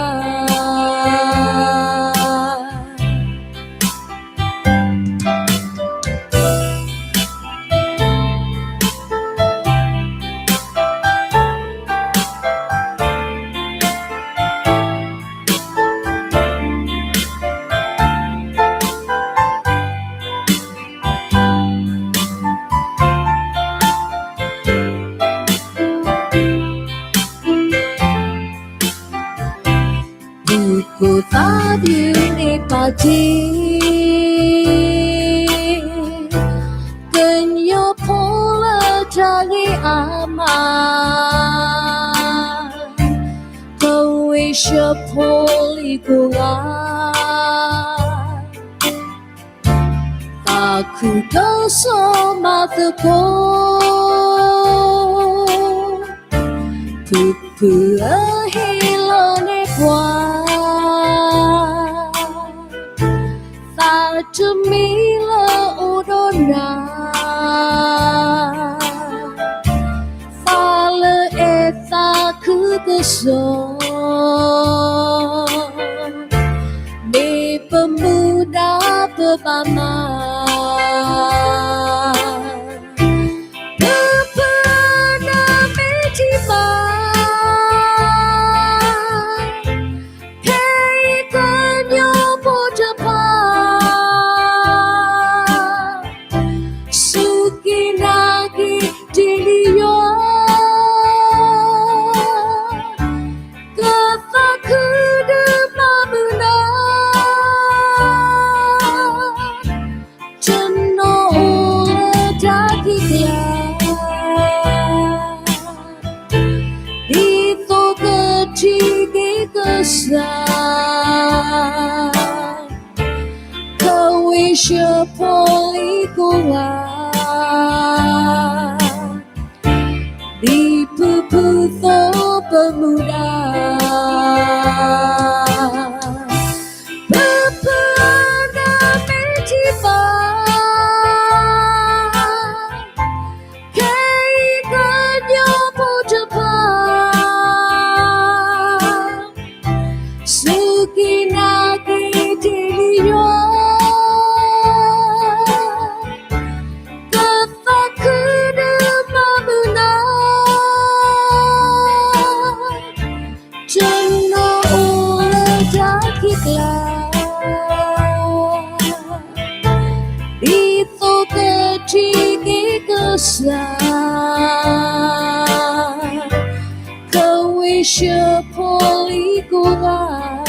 ဖုကိၣ်သၣ်ဘျုးန့ၣ်ပာ်တ့ၢ် ကညီဖိလၢတၢ်ဂ့ၤအါမး, ခဝ့ၡၢၣ်ဖိလံၤကိးဂၤ သးခုကစီၣ်မၤသကိး, ဖုဖုအဟ့ၣ်လီၤန့ၢ်ပှၤ သးတမံၤလၢအိၣ်ဒီးနၤ, သးလၢအဲၣ် စီၤ, မ့ၢ်ပမူဒါပဘၣ်မၤ, ပပၢနမ့ၢ်ထံၣ်ဘၣ် ဖဲအံၤကညီဖိတဖၣ် စူၢ်က့ၤနာ်က့ၤတ့ၢ်လံယွၤ, ကသးခုဒုးမၤမုာ်နၤ, တနီၤအိၣ်လၢတၢ်ခံးကျါ ဒ်သိးကထံၣ်က့ၤကစၢ် ကဝံၡၢၣ်ဖိလံၤကိးဂၤ, ဒ်ဖုဖုသိပမူဒါ ပပၢနမ့ၢ်ထံၣ်ဘၣ် ဖဲအံၤကညီဖိတဖၣ် စူၢ်က့ၤနာ်က့ၤတ့ၢ်လံယွၤ, ကသးခုဒုးမၤမုာ်နၤ, တနီၤအိၣ်လၢတၢ်ခံးကျါ ဒ်သိးကထံၣ်က့ၤကစၢ် ကဝံၡၢၣ်ဖိလံၤကိးဂၤ